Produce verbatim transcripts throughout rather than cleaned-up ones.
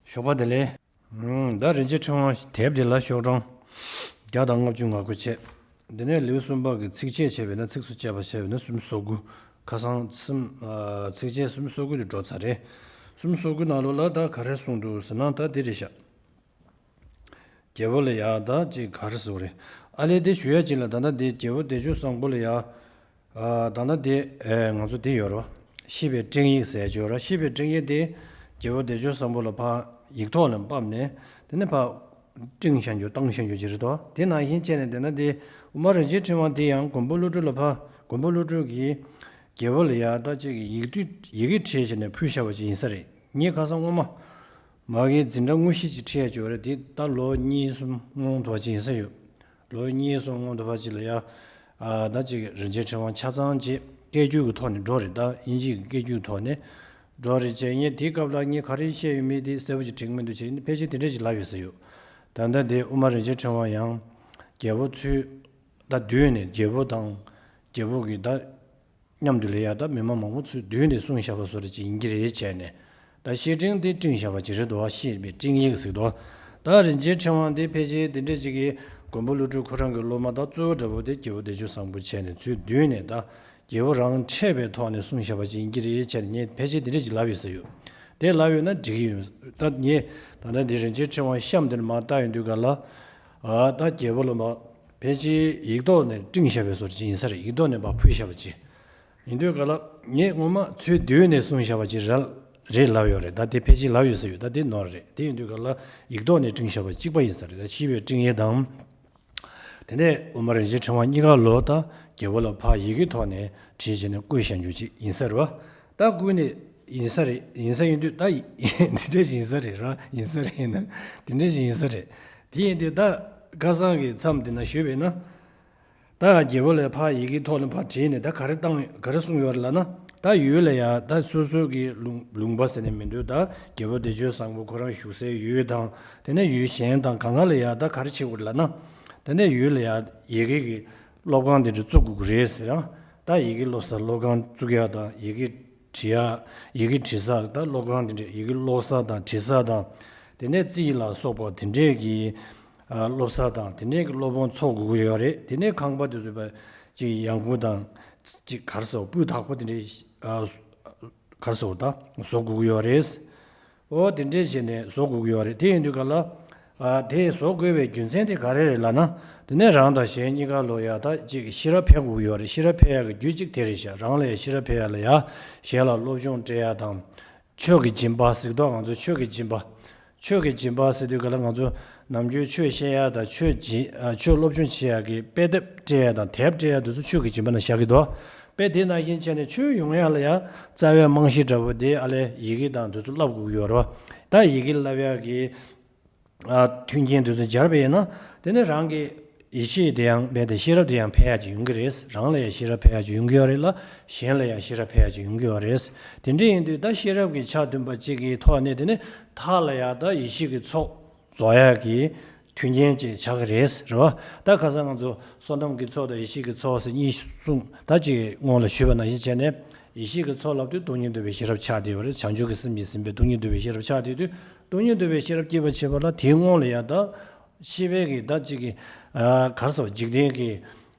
ཞོགས་པ་བདེ་ལེགས། ཨང་། ད་རིན་ཆེན་ཕྲེང་བ་དེབ་འདི་ལ་ཤོག་གྲངས་བརྒྱ་དང་ལྔ་བཅུ་ང་དགུ་བྱས། འདི་ནས་ལེའུ་གསུམ་པ་གི་ཚིགས་བཅད་བྱས་པས་ན་ཚིགས་སུ་བཅད་པ་བྱས་པས་ན་སུམ་ཅུ་སོ་དགུ། ཁ་སང་གསུམ། ཨ། ཚིགས་བཅད་སུམ་ཅུ་སོ་དགུ་དེ་འགྲོ་ཚར་རེད། སུམ་ཅུ་སོ་དགུ་ནང་ལོགས་ལ་ད་ག་རེ་གསུངས་འདུག་ཟེར་ན་ད་འདི་རེད་ཤག་རྒྱལ་པོ་ལ་ཡ་ད་ཅིག་ག་རེ་ཟེར་དགོས་རེད། ཨ་ལས་དེ་ཞུ་ཡ་ཅིག་ལ་ད་ལྟ་འདི་རྒྱལ་པོ་བདེ་སྤྱོད་བཟང་པོ་ལ་ཡ། ཨ། ད་ལྟ་འདི། ཨེ། ང་ཚོ་འདི་ཡོད་རེད་བ། ཤེས་པའི་སྤྲིང་ཡིག་ཟེར་ཡ་ཅིག་ཡོད་རེད། ཤེས་པའི་སྤྲིང་ཡིག་དེ་རྒྱལ་པོ་བདེ་སྤྱོད་བཟང་པོ་ལ་ཕར་ཡིག་ཐོག་ལ་ཕབ་ནས་དེ་ནས་ཕར་སྤྲིང་བཞག་རྒྱུ་བཏང་བཞག་རྒྱུ་ཅིག་རེད་དོ། དེ་ནང་བཞིན་བྱས་ནས་དེ་ན་འདི་དབུ་མ་རིན་ཆེན་ཕྲེང་བ་འདི་ཡང་མགོན་པོ་ཀླུ་སྒྲུབ་ལ་ཕར་མགོན་པོ་ཀླུ་སྒྲུབ་ཀྱིས་རྒྱལ་པོ་ལ་ཡ་ད་ཅིག་ཡིག་ཡིག་གེ་བྲིས་བྱས་ནས་ཕུལ་བཞག་པ་ཅིག་ཡིན་ས་རེད། ངས་ཁ་སང་སྔོན་མ། མ་གི་འཛིན་གྲྭ་དངོས་གཞི་ཅིག་ཁྲིད་ཡ་ཅིག་ཡོད་རེད། དེ་ད་ལོ་གཉིས་གསུམ་སྔོན་དུ་བ་ཅིག་ཡིན་ས་ཡོད། ལོ་གཉིས་གསུམ་སྔོན་དུ་བ་ཅིག་ལ་ཡ། ཨ། ད་ཅིག་རིན་ཆེན་ཕྲེང་བ་ཆ་ཚང་ཅིག་སྐད་སྒྱུར་གྱི་ཐོག་ནས་འགྲོ་རེད། ད་དབྱིན་ཇིའི་སྐད་སྒྱུར་གྱི་ཐོག་ནས་འགྲོ་རེད་བྱས། ངས་དེའི་སྐབས་ལ་ངས་ག་རེ་བཤད་ཡོད་མེད་དེ་གསལ་པོ་ཅིག་དྲན་གྱི་མི་འདུག་བྱས་ནས་ཕལ་ཆེར་དེ་འདྲ་ཅིག་ལབ་ཡོད་ས་ཡོད། ད་ལྟ་དེ་དབུ་མ་རིན་ཆེན་ཕྲེང་བ་ཡང་རྒྱལ་པོ་ཚུར་ད་བསྡུས་ནས་རྒྱལ་པོ་དང་རྒྱལ་པོ་གི་ད། མཉམ་དུ་ལ་ཡ་ད་མི་མང་མང་པོ་ཚུར་བསྡུས་ནས་གསུངས་བཞག་པ་བཟོ་འདྲ་ཅིག་ཡིན་གྱི་རེད་བྱས་ནས། ད་བཤེས་སྤྲིང་དེ་སྤྲིང་བཞག་པ་ཅིག་རེད་དོ། བཤེས་པའི་སྤྲིང་ཡིག་ཟེར་དོ། ད་རིན་ཆེན་ཕྲེང་བ་འདི་ཕལ་ཆེར་འདི་འདྲ་ཅིག་གིས་མགོན་པོ་ཀླུ་སྒྲུབ་ཁོ་རང་གི་སློབ་མ་ད་གཙོ་བོ་འདྲ་པོ་དེ་རྒྱལ་པོ་བདེ་སྤྱོད་བཟང་པོ་བྱས་ནས་ཚུར་བསྡུས་ནས་ད་རྒྱལ་པོ་རང་འཕྲད་པའི་ཐོག་ནས་གསུངས་བཞག་པ་ཅིག་ཡིན་གྱི་རེད་བྱས་ནས་ངས་ཕལ་ཆེར་འདི་འདྲ་ཅིག་ལབ་ཡོད་ས་ཡོད། དེ་ལབ་ཡོད་ན་འགྲིག་གི་ཡོད། ད་ངས་ད་ལྟ་འདི་རིན་ཆེན་ཕྲེང་བ་གཤམ་དེར་མར་བལྟ་ཡོང་དུས་ག་ལ། ཨ། ད་རྒྱལ་པོ་ལ་མར་ཕལ་ཆེར་ཡིག་ཐོག་ནས་སྤྲིང་བཞག་པའི་བཟོ་འདྲ་ཅིག་ཡིན་ས་རེད། ཡིག་ཐོག་ནས་མར་ཕུལ་བཞག་པ་ཅིག་ཡིན་དུས་ག་ལ་ངས་ངོ་མ་ཚུར་བསྡུས་ནས་གསུངས་བཞག་པ་ཅིག་རེད་རེད་ལབ་ཡོད་རེད། ད་དེ་ཕལ་ཆེར་ལབ་ཡོད་ས་ཡོད། ད་དེ་ནོར་རེད། དེ་ཡིན་དུས་ག་ལ་ཡིག་ཐོག་ནས་སྤྲིངས་བཞག་པ་གཅིག་པ་ཡིན་ས་རེད། ད་བཤེས་པའི་སྤྲིང་ཡིག་དང་། དེ་ནས་དབུ་མ་རིན་ཆེན་ཕྲེང་བ་གཉིས་ཀ་ལོ་ད་རྒྱལ་པོ་ལ་ཕར་ཡི་གེ་ཐོག་ནས་བྲིས་བྱས་ནས་བསྐུར་བཞག་རྒྱུ་ཅིག་ཡིན་ས་རེད་བ། ད་བསྐུར་ནས་ཡིན་ས་རེད། ཡིན་ས་ཡིན་དུས་ད་འདི་འདྲས་ཡིན་ས་རེད་ར། ཡིན་ས་རེད་ན་འདི་འདྲས་ཡིན་ས་རེད། དེ་ཡིན་དུས་ད་ཁ་སང་གི་མཚམས་འདི་ན་ཞུས་པས་ན། ད་རྒྱལ་པོ་ལ་ཕར་ཡི་གེ་ཐོག་ནས་ཕར་བྲིས་ནས་ད་ག་རེ་བཏང་ག་རེ་གསུངས་ཡོད་རེད་ལབ་ན། ད་ཡུལ་ལ་ཡ་ད་སོ་སོ་གི་ལུང་ལུང་པ་ཟེར་ནས་མི་འདུག་ད་རྒྱལ་པོ་བདེ་སྤྱོད་བཟང་པོ་ཁོ་རང་བཞུགས་སའི་ཡུལ་དང་དེ་ནས་ཡུལ་གཞན་དང་གང་ག་ལ་ཡ་ད་ག་རེ་བྱེད་དགོས་རེད་ལབ་ན། དེ་ནས་ཡུལ་ལ་ཡ་ཡི་གེ་གི་སློབ་ཁང་དེ་འདྲ་བཙུགས་དགོས་ཀྱི་རེད་ཟེར་ཡང་། ད་ཡི་གེ་སློབ་ས་སློབ་ཁང་བཙུགས་ཡ་དང་ཡི་གེ་བྲི་ཡ། ཡི་གེ་བྲི་ས་ད་སློབ་ཁང་དེ་འདྲ་ཡི་གེ་ཀློག་ས་དང་བྲི་ས་དང་། དེ་ནས་རྩིས་ལ་སོགས་པ་དེ་འདྲས་ཀྱི་ཨ་སློབ་ས་དང་དེ་འདྲས་ཀྱི་སློབ་དཔོན་ཚོགས་དགོས་ཀྱི་ཡོད་རེད། དེ་ནས་ཁང་པ་དེ་ཚོ་བ་ཅིག་ཡང་ཁུངས་དང་ཅིག་ག་རེ་ཟེར་སྤུས་དག་པོ་དེ་འདྲས་ཨ་ག་རེ་ཟེར་ད་བཟོ་དགོས་ཀྱི་ཡོད་རེད། ཨོ་དེ་འདྲས་བྱས་ནས་བཟོ་དགོས་ཀྱི་ཡོད་རེད། དེ་ཡིན་དུས་ག་ལ། ཨ་དེ་བཟོ་དགོས་པའི་རྒྱུ་མཚན་དེ་ག་རེ་རེད་ལབ་ན། དེ་ནས་རང་དང་གཞན་གཉིས་ཀ་ལོ་ཡ་ད་ཅིག་ཤེས་རབ་འཕེལ་དགོས་ཀྱི་ཡོད་རེད། ཤེས་རབ་འཕེལ་ཡག་གི་རྒྱུ་གཅིག་དེ་རེད་ཤག་རང་ལ་ཡ་ཤེས་རབ་འཕེལ་ཡག་ལ་ཡ་གཞན་ལ་སློབ་སྦྱོང་སྤྲད་ཡག་དང་། ཆོས་ཀྱི་སྦྱིན་པ་ཟེར་དོ། ང་ཚོ་ཆོས་ཀྱི་སྦྱིན་པ། ཆོས་ཀྱི་སྦྱིན་པ་ཟེར་དུས་ག་ལ་ང་ཚོ་ནམ་རྒྱུན་ཆོས་བཤད་ཡག་དང་ཆོས་སྦྱིན་ཨ་ཆོས་སློབ་སྦྱོང་བྱེད་ཡག་གི་དཔེ་དེབ་སྤྲད་ཡག་དང་དེབ་སྤྲད་ཡག་དེ་ཚོ་ཆོས་ཀྱི་སྦྱིན་པ་ནང་བཞག་གི་འདུག་དཔེ་དེ་ནང་བཞིན་བྱས་ནས་ཆོས་ཡོང་ཡག་ལ་ཡ་རྩ་བའི་རྨང་གཞི་འདྲ་པོ་དེ་ཨ་ལས་ཡི་གེ་དང་དེ་ཚོ་བསླབ་དགོས་ཀྱི་ཡོད་རེད་བ། ད་ཡི་གེ་བསླབ་ཡག་གི་ཨ་མཐུན་རྐྱེན་དེ་ཚོ་སྦྱར་བས་ན། དེ་ནས་རང་གི་ཡིད་ཆེས་དེ་ཡང་རྦད་དེ་ཤེས་རབ་དེ་ཡང་འཕེལ་ཡག་ཅིག་ཡོང་གི་རེད། རང་ལ་ཡང་ཤེས་རབ་འཕེལ་ཡག་ཅིག་ཡོང་གི་ཡོད་རེད་ལ། གཞན་ལ་ཡང་ཤེས་རབ་འཕེལ་ཡག་ཅིག་ཡོང་གི་ཡོད་རེད། དེ་འདྲ་ཡིན་དུས་ད་ཤེས་རབ་ཀྱི་ཆ་མཐུན་པ་གཅིག་གི་ཐོག་ནས་དེ་ནས་མཐའ་ལ་ཡང་ད་ཡེ་ཤེས་ཀྱི་ཚོགས་རྫོགས་ཡག་གི་མཐུན་རྐྱེན་ཅིག་ཆགས་ཀྱི་རེད། རེད་བ། ད་ཁ་སང་ང་ཚོ་བསོད་ནམས་ཀྱི་ཚོགས་དང་ཡེ་ཤེས་ཀྱི་ཚོགས་ཟེར་གཉིས་གསུངས། ད་ཅིག་སྔོན་ལ་ཞུས་པ་ནང་བཞིན་བྱས་ནས་ཡེ་ཤེས་ཀྱི་ཚོགས་ལབ་དུས་སྟོང་ཉིད་རྟོགས་པའི་ཤེས་རབ་ཆགས་བསྡད་ཡོད་རེད། བྱང་ཆུབ་ཀྱི་སེམས་ཀྱིས་ཟིན་པའི་སྟོང་ཉིད་རྟོགས་པའི་ཤེས་རབ་ཆགས་བསྡད་དུས། སྟོང་ཉིད་རྟོགས་པའི་ཤེས་རབ་སྐྱེས་པ་བྱེད་པ་ལ་དེའི་སྔོན་ལ་ཡང་ད་ཤེས་པའི་གི་ད་ཅིག་གི་ཨ་ག་རེ་ཟེར་བ་འཇིག་རྟེན་གྱི་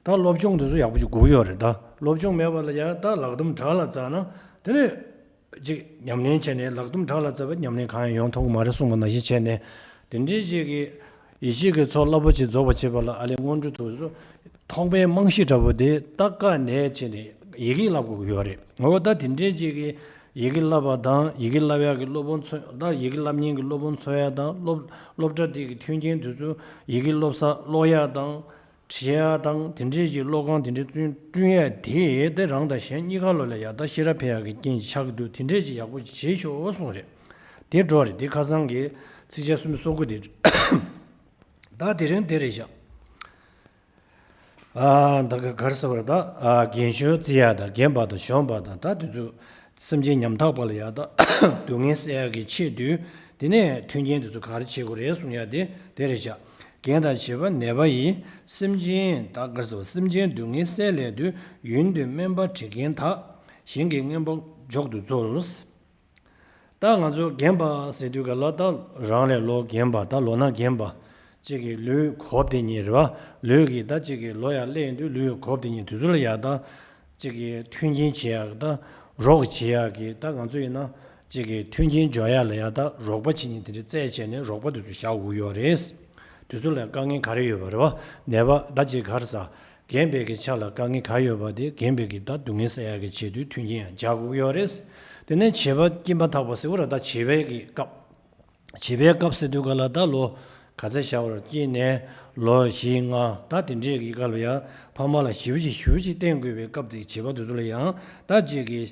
ད་སློབ་སྦྱོང་དེ་ཚོ་ཡག་པོ་ཅིག་དགོས་ཀྱི་ཡོད་རེད། ད་སློབ་སྦྱོང་མེད་པ་ལ་ཡང་ད་ལག་རྡུམ་བྲག་ལ་འཛེགས་ན་དེ་ནས་ཅིག་ཉམས་ལེན་བྱས་ནས་ལག་རྡུམ་བྲག་ལ་འཛེགས་པ་ཉམས་ལེན་གང་ཡང་ཡོང་ཐུབ་ཀྱི་མ་རེད་གསུངས་པ་ནང་བཞིན་བྱས་ནས་དེ་འདྲའི་ཅིག་གི་ཡེ་ཤེས་ཀྱི་ཚོགས་རླབས་པོ་ཆེ་རྫོགས་པར་བྱེད་པ་ལ་ཨ་ལས་སྔོན་འགྲོ་དེ་ཚོ་ཐོག་མའི་རྨང་གཞི་འདྲ་པོ་དེ་ད་བཀའ་ནས་བྱས་ནས་ཡི་གེ་བསླབ་དགོས་ཀྱི་ཡོད་རེད། འོ་ད་དེ་འདྲའི་ཅིག་གི་ཡི་གེ་བསླབ་པ་དང་ཡི་གེ་བསླབ་ཡག་གི་སློབ་དཔོན་འཚོལ་ད་ཡི་གེ་བསླབ་མཁན་གྱི་སློབ་དཔོན་འཚོལ་ཡག་དང་སློབ་སློབ་གྲྭ་དེ་གི་མཐུན་རྐྱེན་དེ་ཚོ་ཡི་གེ་སློབ་ས་ཀློག་ཡག་དང་བྲིས་ཡག་དང་དེ་འདྲའི་ཅིག་སློབ་ཁང་དེ་འདྲའི་བསྐྲུན་བསྐྲུན་ཡག་དེ་དེ་རང་དང་གཞན་གཉིས་ཀ་ལོ་ལ་ཡ་ད་ཤེས་རབ་འཕེལ་ཡག་གི་རྐྱེན་ཅིག་ཆགས་ཀྱི་འདུག་དེ་འདྲའི་ཅིག་ཡག་པོ་ཅིག་བྱེད་ཤོག་གསུངས་རེད། དེ་འགྲོ་རེད། དེ་ཁ་སང་གི་ཚིགས་བཅད་སུམ་ཅུ་སོ་དགུ་དེ་རེད། ད་དེ་རིང་དེ་རེད་ཤག་ཨ་ད་ག་ག་རེ་ཟེར་བ་རེད། ད་ཨ་རྒན་གཞོན་བརྩི་ཡག་དང་རྒན་པ་དང་གཞོན་པ་དང་ད་དེ་ཚོ་སེམས་ཅན་ཉམ་ཐག་པ་ལ་ཡ་ད་སྡུག་བསྔལ་སེལ་ཡག་གི་ཆེད་དུ་དེ་ནས་མཐུན་རྐྱེན་དེ་ཚོ་ག་རེ་བྱེད་དགོས་རེད་གསུང་ཡག་དེ་དེ་རེད་ཤག་རྒན་དང་བྱིས་པ་ནད་པ་ཡིས་སེམས་ཅན་ད་ག་རེ་ཟེར་བ་སེམས་ཅན་སྡུག་བསྔལ་སེལ་སླད་དུ་ཡུན་དུ་སྨན་པ་བྲི་མཁན་དག་གཞན་གྱི་རྔན་པ་མཆོག་ཏུ་སྩོལ། ད་ ད་ང་ཚོ་རྒན་པ་ཟེར་དུས་ག་ལ་ད་རང་ལས་ལོ་རྒན་པ་ད་ལོ་ན་རྒན་པ་གཅིག་གི་ལུས་གོ་བ་དེ་ཉིད་རེད་བ། ལུས་ཀྱི་ད་གཅིག་གི་ལོ་ཡར་སླེབས་ཡོང་དུས་ལུས་གོ་བ་དེ་ཉིད་དུས་ཚོད་ལ་ཡར་ད་གཅིག་གི་མཐུན་རྐྱེན་བྱེད་ཡག་ད་རོགས་བྱེད་ཡག་གི་ད་ང་ཚོ་ཡིན་ན་གཅིག་གི་མཐུན་རྐྱེན་སྦྱོར་ཡག་ལ་ཡར་ད་རོགས་པ་བྱེད་མཁན་དེ་འདྲ་རྩལ་བྱས་ནས་རོགས་པ་དེ་ཚོ་བཞག་དགོས་ཡོད་རེད། དུས་ཚོད་ལ་དཀའ་ངལ་ག་རེ་ཡོད་པ་རེད་བ། ནད་པ་ད་གཅིག་ག་རེ་ཟ། རྒན་པའི་གི་ཆ་ལ་དཀའ་ངལ་ག་ཡོད་པ་དེ་རྒན་པའི་གི་ད་སྡུག་བསྔལ་སེལ་ཡག་གི་ཆེད་དུ་མཐུན་རྐྱེན་ཡང་སྦྱར་དགོས་ཀྱི་ཡོད་རེད། དེ་ནས་བྱིས་པ་སྐྱེས་མ་ཐག་པ་ཟེར་བ་རེད། ད་བྱིས་པའི་གི་སྐབས། བྱིས་པའི་སྐབས་ཟེར་དུས་ག་ལ་ད་ལོ་ག་ཚད་བྱ་བར་སྐྱེས་ནས་ལོ་བཞི་ལྔ་ད་དེ་འདྲས་ཀྱི་སྐབས་ལ་ཡང་ཕ་མ་ལ་ཞེ་པོ་ཅིག་ཞེ་པོ་ཅིག་བརྟེན་དགོས་པའི་སྐབས་དེ་བྱིས་པ་དེ་ཚོ་ལ་ཡང་ད་ཅིག་གི་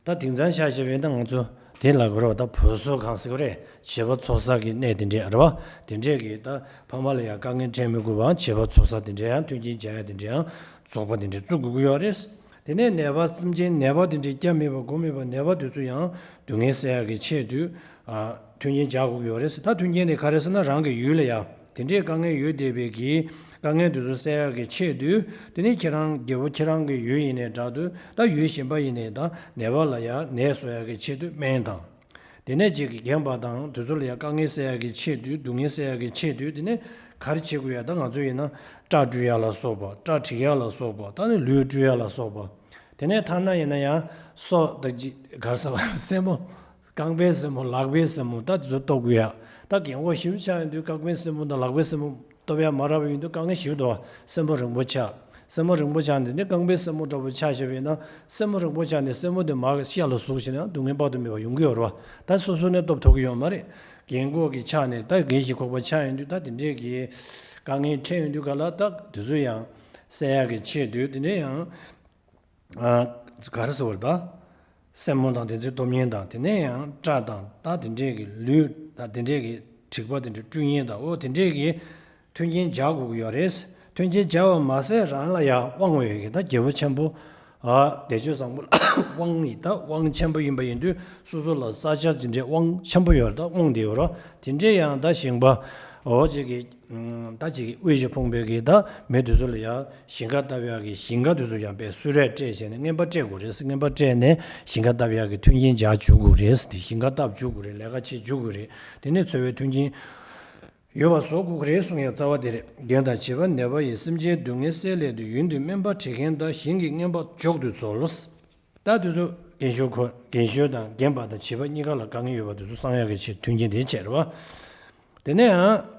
ད་དེང་སང་ཆ་བཞག་པ་ཡིན་ན་ང་ཚོ་དེ་ལ་གོ་ར་བ་ད་བུ་གསོ་ཁང་ཟེར་གི་རེད། བྱིས་པ་འཚོ་ས་གི་གནས་དེ་འདྲས་རེད་བ། དེ་འདྲས་ཀྱི་ད་ཕ་མ་ལ་ཡང་དཀའ་ངལ་འཕྲད་མི་དགོས་པའང་བྱིས་པ་འཚོ་ས་དེ་འདྲས་ཡང་མཐུན་རྐྱེན་སྦྱར་ཡ་དེ་འདྲས་ཡང་ཚོགས་པ་དེ་འདྲས་བཙུགས་དགོས་ཀྱི་ཡོད་རེད། དེ་ནས་ནད་པ་སེམས་ཅན་ནད་པ་དེ་འདྲས་སྐྱབས་མེད་པ་སྒོམ་མེད་པ་ནད་པ་དེ་ཚོ་ཡང་སྡུག་བསྔལ་སེལ་ཡག་གི་ཆེད་དུ་ཨ་མཐུན་རྐྱེན་སྦྱར་དགོས་ཀྱི་ཡོད་རེད། ད་མཐུན་རྐྱེན་དེ་ག་རེ་ཟེར་ན་རང་གི་ཡུལ་ལ་ཡང་དེ་འདྲས་དཀའ་ངལ་ཡོད་བསྡད་པའི་གི་དཀའ་ངལ་དེ་ཚོ་སེལ་ཡག་གི་ཆེད་དུ་དེ་ནས་ཁྱེད་རང་རྒྱལ་པོ་ཁྱེད་རང་གི་ཡུལ་ཡིན་ནའི་འདྲ་འདུག་ད་ཡུལ་གཞན་པ་ཡིན་ནའི་ད་ནད་པ་ལ་ཡང་ནད་གསོ་ཡག་གི་ཆེད་དུ་སྨན་དང་། དེ་ནས་ཅིག་གི་རྒན་པ་དང་དེ་ཚོ་ལ་ཡང་དཀའ་ངལ་སེལ་ཡག་གི་ཆེད་དུ་སྡུག་བསྔལ་སེལ་ཡག་གི་ཆེད་དུ་དེ་ནས་ག་རེ་བྱེད་དགོས་ཡ། ད་ང་ཚོ་ཡིན་ན་སྐྲ་བཀྲུ་ཡ་ལ་སོགས་པ་སྐྲ་བྲེག་ཡ་ལ་སོགས་པ་ད་ནི་ལུས་བཀྲུ་ཡ་ལ་སོགས་པ། དེ་ནས་ཐ་ན་ཡིན་ན་ཡང་སོ་ད་ཅི་ག་རེ་ཟེར་བ་སེན་མོ་རྐང་པའི་སེན་མོ་ལག་པའི་སེན་མོ་ད་དེ་ཚོ་གཏོགས་དགོས་ཡ། ད་རྒན་གོག་ཞེ་པོ་ཆགས་ཡོང་དུས་རྐང་པའི་སེན་མོ་དང་ལག་པའི་སེན་མོ་སྟོབས་ཡག་མ་རག་པ་ཡིན་དུས་དཀའ་ངལ་ཞིག་འདུག་སེན་མོ་རིང་པོ་ཆགས། སེན་མོ་རིང་པོ་ཆགས་འདི་ནི་རྐང་པའི་སེན་མོ་འདྲ་པོ་ཆགས་བཞག་པ་ཡིན་ན་སེན་མོ་རིང་པོ་ཆགས་ནས་སེན་མོ་དེ་མར་ཤ་ལ་ཟུག་བྱས་ན་སྡུག་བསྔལ་དཔག་ཏུ་མེད་པ་ཡོང་གི་ཡོད་རེད་བ། ད་སོ་སོ་ནས་སྟོབས་ཐོག་གི་ཡོད་མ་རེད། རྒན་གོག་གི་ཆགས་ནས་ད་རྒན་ཞིག་ཁོག་པ་ཆགས་ཡོང་དུས་ད་དེ་འདྲས་ཀྱི་དཀའ་ངལ་འཕྲད་ཡོང་དུས་ག་ལ་ད་དེ་ཚོ་ཡང་སེལ་ཡག་གི་ཆེད་དུ་དེ་འདྲས་ཡང་། ཨ། ག་རེ་ཟེར་བ་རེད་ད། སེན་མོ་དང་དེ་ཚོའི་སྟོབས་ངན་དང་དེ་ནས་ཡང་སྐྲ་དང་ད་དེ་འདྲས་ཀྱི་ལུས་ད་དེ་འདྲས་ཀྱི་བྲེག་པ་དེ་འདྲ་བཀྲུ་མཁན་དང་འོ་དེ་འདྲས་ཀྱི་མཐུན་རྐྱེན་སྦྱར་དགོས་ཀྱི་ཡོད་རེད། མཐུན་རྐྱེན་སྦྱར་བ་མ་ཟད་རང་ལ་ཡང་དབང་བའི་གི་ད་རྒྱལ་པོ་ཆེན་པོ། ཨ། བདེ་སྤྱོད་བཟང་པོ་ལ་དབང་ཡི་ད་དབང་ཆེན་པོ་ཡིན་པ་ཡིན་དུས་སོ་སོ་ལ་ས་ཆ་དེ་འདྲས་དབང་ཆེན་པོ་ཡོད་རེད། ད་དབང་དེ་ཡོད་རེད། དེ་འདྲས་ཡང་ད་ཞིང་པ་འོ་ཅིག་གི་ད་ཅིག་གི་དབུལ་ཞིང་ཕོངས་པའི་གི་ད་མི་དེ་ཚོ་ལ་ཡང་ཞིང་ཁ་བཏབ་ཡག་གི་ཞིང་ཁ་དེ་ཚོ་ཡང་དཔེ་གསོལ་རས་སྤྲད་བྱས་ནས་རྔན་པ་སྤྲད་དགོས་རེད། རྔན་པ་སྤྲད་ནས་ཞིང་ཁ་བཏབ་ཡག་གི་མཐུན་རྐྱེན་སྦྱར་བཅུག་དགོས་རེད། དེ་ཞིང་ཁ་བཏབ་བཅུག་དགོས་རེད། ལས་ཀ་བྱེད་བཅུག་དགོས་རེད། དེ་ནས་འཚོ་བའི་མཐུན་རྐྱེན་ཡོད་པ་བཟོ་དགོས་ཀྱི་རེད་གསུང་ཡག་རྩ་བ་དེ་རེད། རྒན་དང་བྱིས་པ་ནད་པ་ཡིས་སེམས་ཅན་སྡུག་བསྔལ་སེལ་སླད་དུ་ཡུན་དུ་སྨན་པ་བྲེག་མཁན་དང་ཞིང་གི་རྔན་པ་མཆོག་ཏུ་ཚོལ། ད་དེ་ཚོ་རྒན་ཤོས་ཁོ་རྒན་ཤོས་དང་རྒན་པ་དང་བྱིས་པ་གཉིས་ཀ་ལ་དཀའ་ངལ་ཡོད་པ་དེ་ཚོ་སངས་ཡག་གི་ཆེད་མཐུན་རྐྱེན་དེ་བྱས་རེད་བ། དེ་ནས་ཡང་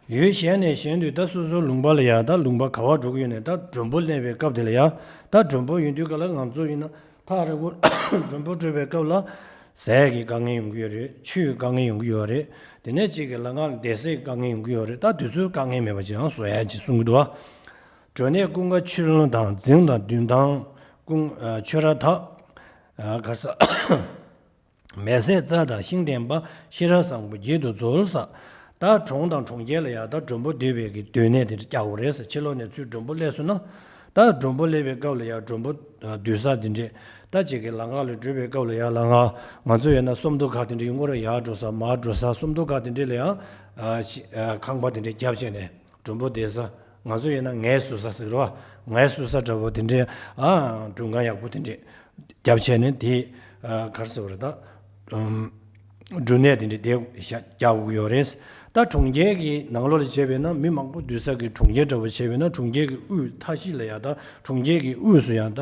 ཡུལ་གཞན་ནས་གཞན་དུ་ད་སོ་སོའི་ལུང་པ་ལ་ཡང་ད་ལུང་པ་ག་བར་འགྲོ་གི་ཡོད་ནས་ད་མགྲོན་པོ་སླེབས་པའི་སྐབས་དེ་ལ་ཡང་ད་མགྲོན་པོ་ཡིན་དུས་ག་ལ་ང་ཚོ་ཡིན་ན་ཐག་རིང་པོ་མགྲོན་པོ་འགྲོ་བའི་སྐབས་ལ་ཟས་ཀྱི་དཀའ་ངལ་ཡོང་གི་ཡོད་རེད། ཆུའི་དཀའ་ངལ་ཡོང་གི་ཡོད་རེད། དེ་ནས་གཅིག་གི་ལམ་ཁ་ལ་བསྡད་སའི་དཀའ་ངལ་ཡོང་གི་ཡོད་རེད། ད་དུས་ཚོད་དཀའ་ངལ་མེད་པ་ཅིག་ཡང་བཟོ་ཡ་ཅིག་གསུང་གི་འདུག་བ། མགྲོན་གནས་ཀུན་དགའ་ཆོས་ལོངས་དང་འཛིང་དང་འདུན་དང་ཀུན་ཆོས་ར་དག་ག་ས། མེ་བསྲེགས་རྩྭ་དང་ཤིང་ལྡན་པ། ཤེས་རབ་བཟང་པོ་བརྒྱད་དུ་འཚོལ་ས། ད་གྲོང་དང་གྲོང་ཁྱེར་ལ་ཡང་ད་མགྲོན་པོ་སྡོད་པའི་གི་སྡོད་གནས་དེ་འདྲ་རྒྱག་དགོས་རེད་ཟེར། ཕྱི་ལོགས་ནས་ཚུར་མགྲོན་པོ་སླེབས་སོང་ན། ད་མགྲོན་པོ་སླེབས་པའི་སྐབས་ལ་ཡང་མགྲོན་པོ་སྡོད་ས་དེ་འདྲས་ད་ཅིག་གི་ལམ་ཁ་ལ་འགྲོ་བའི་སྐབས་ལ་ཡང་ལམ་ཁ་ང་ཚོ་ཡོད་ན་སོམ་མདོ་ཁ་དེ་འདྲས་ཡོང་གི་རེད། ཡར་འགྲོ་ས་མར་འགྲོ་ས་སོམ་མདོ་ཁ་དེ་འདྲས་ལ་ཡང་ཁང་པ་དེ་འདྲས་བརྒྱབ་བྱས་ནས། མགྲོན་པོ་བསྡད་ས། ང་ཚོ་ཡིན་ན་ངལ་གསོ་ས་ཟེར་རོ། ངལ་གསོ་ས་འདྲ་པོ་དེ་འདྲས་ཨ་མགྲོན་ཁང་ཡག་པོ་དེ་འདྲས་རྒྱབ་བྱས་ནས་དེ་ཨ་ག་རེ་ཟེར་བ་རེད་ད། ཨམ། འབྲུ་ནད་དེ་འདྲས་དེ་བཞག་རྒྱག་དགོས་ཀྱི་ཡོད་རེད། ད་གྲོང་ཁྱེར་གྱི་ནང་ལོགས་ལ་བྱས་པས་ན་མི་མང་པོ་འདུས་ས་གི་གྲོང་ཁྱེར་འདྲ་པོ་བྱས་པས་ན་གྲོང་ཁྱེར་གྱི་དབུས་མཐའ་བཞི་ལ་ཡང་ད་གྲོང་ཁྱེར་གྱི་དབུས་སུ་ཡང་ད་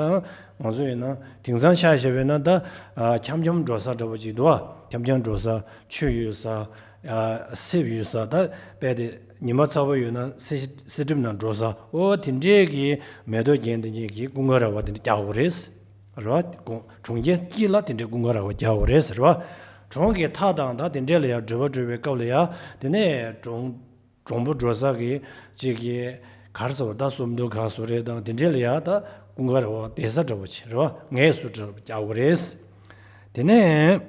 ང་ཚོ་ཡིན་ན་དེང་སང་ཆ་བཞག་པས་ན་ད་ཨ་འཁྱམ་འཁྱམ་འགྲོ་ས་འདྲ་པོ་ཅིག་འདུག་ཨ། འཁྱམ་འཁྱམ་འགྲོ་ས་ཆུ་ཡོད་ས། ཨ་སེབ་ཡོད་ས་ད་དཔེ་དེ། ཉི་མ་ཚ་པོ་ཡོད་ན་སེ་སེ་གྲིབ་ནང་འགྲོ་ས། ཨོ་དེ་འདྲས་ཀྱི་མེ་ཏོག་རྒྱན་དེ་གཉིས་ཀྱི་ཀུན་དགའ་ར་བ་དེ་འདྲ་རྒྱག་དགོས་རེད། རེད་བ། གྲོང་ཁྱེར་དཀྱིལ་ལ་དེ་འདྲས་ཀུན་དགའ་ར་བ་རྒྱག་དགོས་རེད་ཟེར་བ། གྲོང་གི་མཐའ་དང་ད་དེ་འདྲས་ལ་ཡང་བགྲོད་པ་བགྲོད་པའི་སྐབས་ལ་ཡང་དེ་ནས་གྲོང་གྲོང་པོ་འགྲོ་ས་གི་ཅིག་གི་གར་ཟེར་བ་ད་སོམ་མདོ་ག་སུ་རེད་དང་དེ་འདྲས་ལ་ཡང་ད་ཀུན་དགའ་ར་བ་བསྡད་ས་འདྲ་བོ་ཅིག་རེད་བ། ངལ་གསོ་འདྲ་བོ་རྒྱག་དགོས་རེད། དེ་ནས།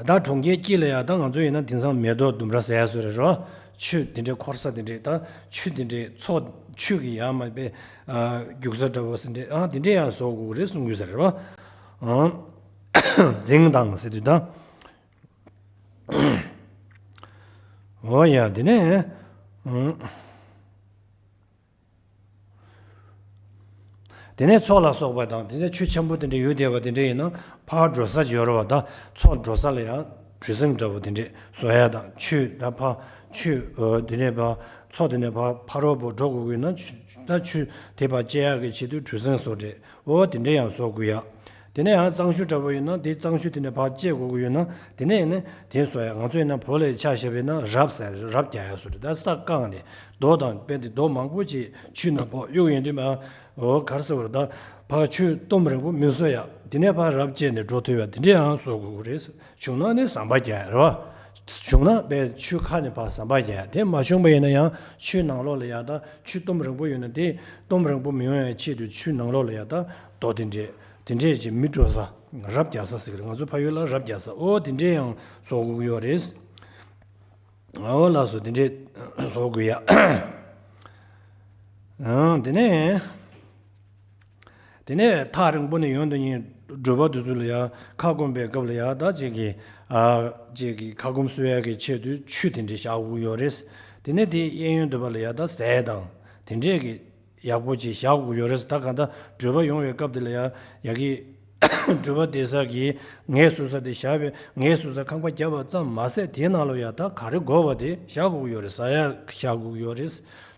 ད་གྲོང་ཁྱེར་དཀྱིལ་ལ་ཡང་ད་ང་ཚོ་ཡིན་ན་དེང་སང་མེ་ཏོག་ལྡུམ་ར་ཟེར་ཡ་བཟོ་རེད་རོ། ཆུ་དེ་འདྲའི་འཁོར་ས་དེ་འདྲའི་ད་ཆུ་དེ་འདྲའི་མཚོ་ཆུ་གི་ཡ་མ་པའི་རྒྱུག་ས་འདྲ་བོ་ཟེར་འདྲའི་ཨ་དེ་འདྲའི་ཡང་བཟོ་དགོས་རེད་གསུང་གི་ཟེར་རེད་བ། འཛིང་དང་ཟེར་དུས་ད། འོ་ཡ་དེ་ནས། དེ་ནས་མཚོ་ལ་སོགས་པ་དང་དེ་ནས་ཆུ་ཆེན་པོ་དེ་འདྲ་ཡོད་བསྡད་པ་དེ་འདྲ་ཡིན་ན་ཕར་འགྲོ་ས་ཅིག་ཡོད་རེད་བ། ད་མཚོ་འགྲོ་ས་ལ་ཡང་གྲུ་གཟིངས་འདྲ་བོ་དེ་འདྲས་བཟོ་ཡ་དང་། ཆུ་ད་ཕར་ཆུ་འོ་དེ་ནས་ཕར་མཚོ་དེ་ནས་ཕར་ཕ་རོལ་པོ་འགྲོ་དགོས་ཀྱི་ཡོད་ན་ཆུ་ད་ཆུ་དེ་ཕར་བཅད་ཡག་གི་ཆེད་དུ་གྲུ་གཟིངས་བཟོ་འདྲས་འོ་དེ་འདྲས་ཡང་བཟོ་དགོས་ཡ། དེ་ནས་ཡང་གཙང་ཆུ་འདྲ་བོ་ཡིན་ན་དེ་གཙང་ཆུ་དེ་ནས་ཕར་བཅད་དགོས་ཀྱི་ཡོད་ན་དེ་ནས་ཡིན་ན་དེ་བཟོ་ཡ། ང་ཚོ་ཡིན་ན་བོད་ལ་ཆ་བཞག་པ་ཡིན་ན་རབ་ཟེར་རབ་རྒྱག་ཡ་བཟོ་འདྲས། ད་ས་བཀང་ནས་རྡོ་དང་དཔེ་དེ་རྡོ་མང་པོ་ཅིག་ཆུ་ནང་ཕར་གཡུག་ཡོང་དུས་མ་འོ་ག་རེ་ཟེར་བ་རེད། ད་ཕར་ཆུ་གཏུམ་རིང་པོ་མི་བཟོ་ཡ། དེ་ནས་ཕར་རབ་བཅད་ནས་འགྲོ་ཐུབ་ཡ་དེ་འདྲས་ཡང་བཟོ་དགོས་ཀྱི་རེད། བྱུང་ན་ནི་ཟམ་པ་རྒྱག་ཡ་རེད་བ། བྱུང་ན་དཔེ་ཆུ་ཁ་ནས་ཕར་ཟམ་པ་རྒྱག་ཡ། དེ་མ་བྱུང་པ་ཡིན་ན་ཡང་ཆུ་ནང་ལོགས་ལ་ཡ་ད་ཆུ་གཏུམ་རིང་པོ་ཡོད་ན་དེ་གཏུམ་རིང་པོ་མི་ཡོང་ཡ་ཆེད་དུ་ཆུ་ནང་ལོགས་ལ་ཡ་ད་རྡོ་དེ་འདྲས་དེ་འདྲས་ཅིག་མི་འགྲོ་ས་རབ་རྒྱག་ས་ཟེར་གི་རེད། ང་ཚོ་ཕ་ཡུལ་ལ་རབ་རྒྱག་ས་འོ་དེ་འདྲས་ཡང་བཟོ་དགོས་ཀྱི་ཡོད་རེད། འོ་ལགས་སོ། དེ་འདྲས་བཟོ་དགོས་ཡ། ཨང་དེ་ནས། དེ་ནས་ཐག་རིང་པོ་ནས་ཡོང་དུས་ཉིན་སྒྲུབ་པ་དེ་ཚོ་ལ་ཡང་ཁ་སྐོམ་པའི་སྐབས་ལ་ཡང་ད་ཅིག་གི་ཨ་ཅིག་གི་ཁ་སྐོམ་གསོ་ཡག་གི་ཆེད་དུ་ཆུ་དེ་འདྲ་བཞག་དགོས་ཡོད་རེད། དེ་ནས་དེ་གཡས་གཡོན་དུ་བ་ལ་ཡང་ད་ཟས་དང་དེ་འདྲས་གི་ཡག་པོ་ཅིག་བཞག་དགོས་ཡོད་རེད། ད་གང་ལྟར་སྒྲུབ་པ་ཡོང་བའི་སྐབས་དེ་ལ་ཡང་ཡ་གི་སྒྲུབ་པ་བསྡད་ས་གི་ངལ་གསོ་ས་དེ་བཞག་པའི་ངལ་གསོ་ས་ཁང་པ་བརྒྱབ་པ་ཙམ་མ་ཟད་དེའི་ནང་ལ་ཡང་ད་ག་རེ་དགོས་པ་དེ་བཞག་དགོས་ཡོད་རེད། ཟ་ཡག་བཞག་དགོས་ཡོད་རེད།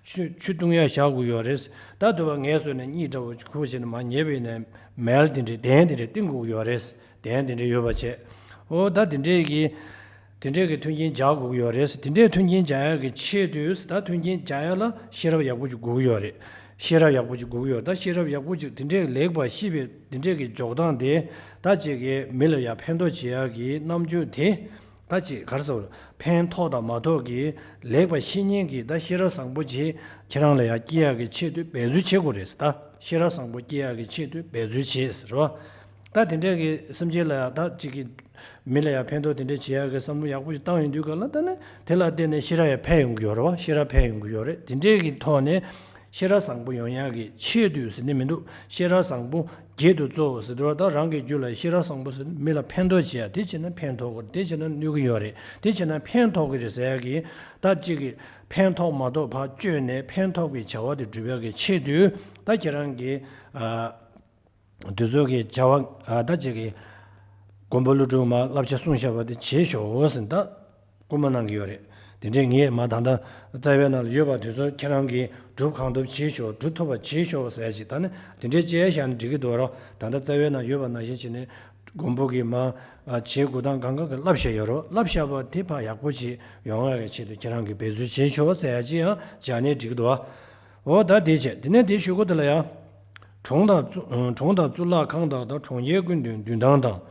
ཆུ་ཆུ་བཏུང་ཡག་བཞག་དགོས་ཡོད་རེད། ད་དུ་བ་ངལ་གསོས་ནས་གཉིད་འདྲ་བོ་ཁུག་བྱས་ནས་མར་ཉལ་བས་ནས་མལ་དེ་འདྲས་གདན་དེ་འདྲས་བཏིང་དགོས་ཡོད་རེད། གདན་དེ་འདྲས་ཡོད་པ་བྱས། འོ་ད་དེ་འདྲས་ཀྱི་དེ་འདྲས་ཀྱི་མཐུན་རྐྱེན་སྦྱར་དགོས་ཡོད་རེད། དེ་འདྲས་མཐུན་རྐྱེན་སྦྱར་ཡག་གི་ཆེད་དུ་ད་མཐུན་རྐྱེན་སྦྱར་ཡག་ལ་ཤེས་རབ་ཡག་པོ་ཅིག་དགོས་ཀྱི་ཡོད་རེད། ཤེས་རབ་ཡག་པོ་ཅིག་དགོས་ཀྱི་ཡོད། ད་ཤེས་རབ་ཡག་པོ་ཅིག་དེ་འདྲས་ལེགས་པར་ཤེས་པའི་དེ་འདྲས་ཀྱི་འཇོག་སྟངས་དེ་ད་ཅིག་གི་མི་ལ་ཡང་ཕན་ཐོགས་བྱེད་ཡག་གི་རྣམ་འགྱུར་དེ། ད་ཅིག་ག་རེ་ཟེར་བ་ཕན་ཐོགས་དང་མ་ཐོགས་ཀྱི་ལེགས་པར་ཤེས་མཁན་གྱི་ད་ཤེས་རབ་བཟང་པོ་ཅིག་ཁྱེད་རང་ལ་ཡང་སྐྱེ་ཡག་གི་ཆེད་དུ་འབད་རྩོལ་བྱེད་དགོས་རེད། ད་ཤེས་རབ་བཟང་པོ་སྐྱེ་ཡག་གི་ཆེད་དུ་འབད་རྩོལ་བྱེད་ཟེར་བ། ད་དེ་འདྲས་ཀྱི་སེམས་ཅན་ལ་ཡང་ད་ཅིག་གི་མི་ལ་ཡང་ཕན་ཐོགས་དེ་འདྲས་བྱེད་ཡག་གི་བསམ་བློ་ཡག་པོ་ཞིག་བཏང་ཡོང་དུས་ག་ལ་ད་ནི་དེ་ལ་བརྟེན་ནས་ཤེས་རབ་ཡང་འཕེལ་ཡོང་གི་ཡོད་རེད་བ། ཤེས་རབ་འཕེལ་ཡོང་གི་ཡོད་རེད། དེ་འདྲས་ཀྱི་ཐོག་ནས། ཤེས་རབ་བཟང་པོ་ཡོང་ཡག་གི་ཆེད་དུ་ཟེར་ནི་མི་འདུག་ཤེས་རབ་བཟང་པོ་བརྒྱད་དུ་གཙོ་བོ་ཟེར་དུས་ད་རང་གི་རྒྱུད་ལ་ཤེས་རབ་བཟང་པོ་ཟེར་ནི་མི་ལ་ཕན་ཐོགས་བྱེད་ཡ། དེ་བྱས་ན་ཕན་ཐོགས་ཀྱི་རེད། དེ་བྱས་ན་གནོད་ཀྱི་ཡོད་རེད། དེ་བྱས་ན་ཕན་ཐོགས་ཀྱི་རེད་ཟེར་ཡག་གི་ད་ཅིག་གི་ཕན་ཐོགས་མ་ཐོགས་ཕར་བཅོས་ནས་ཕན་ཐོགས་པའི་བྱ་བ་དེ་སྒྲུབ་ཡག་གི་ཆེད་དུ་ད་ཁྱེད་རང་གི་ཨ། དེ་ཚོ་གི་བྱ་བ་ཨ་ད་ཅིག་གི་མགོན་པོ་ཀླུ་སྒྲུབ་མར་བསླབ་བྱ་གསུངས་བཞག་པ་དེ་བྱེད་ཤོག་ཟེར་ད་སྐུལ་མ་གནང་གི་ཡོད་རེད། དེ་འདྲས་ངས་མ་ད་ལྟ་རྩ་བའི་ནང་ལ་ཡོད་པ་དེ་ཚོ་ཁྱེད་རང་གིས་སྒྲུབ་གང་ཐུབ་བྱེད་ཤོག་སྒྲུབ་ཐུབ་པ་བྱེད་ཤོག་ཟེར་ཅིག་ད་ནི་དེ་འདྲས་བྱས་བཞག་ན་འགྲིག་གི་འདུག་རོགས། ད་ལྟ་རྩ་བའི་ནང་ཡོད་པ་ནང་བཞིན་བྱས་ནས་མགོན་པོ་གིས་མར་བྱེད་དགོས་སྟངས་གང་ག་གི་བསླབ་བྱ་ཡོད་རོགས། བསླབ་བྱ་བ་དེ་ཕར་ཡག་པོ་ཅིག་ཡོང་ཡག་གི་ཆེད་དུ་ཁྱེད་རང་གིས་འབད་རྩོལ་བྱེད་ཤོག་ཟེར་ཡག་ཅིག་ཡང་སྦྱར་ནས་འགྲིག་གི་འདུག་ཨ། འོ་ད་དེ་བྱས། དེ་ནས་དེའི་གཞུག་གུ་དེ་ལ་ཡང་། གྲོང་དང་གཙུག་གྲོང་དང་གཙུག་ལག་ཁང་དག་དང་། གྲོང་ཁྱེར་ཀུན་ཏུ་འདུན་ཐང་དང་།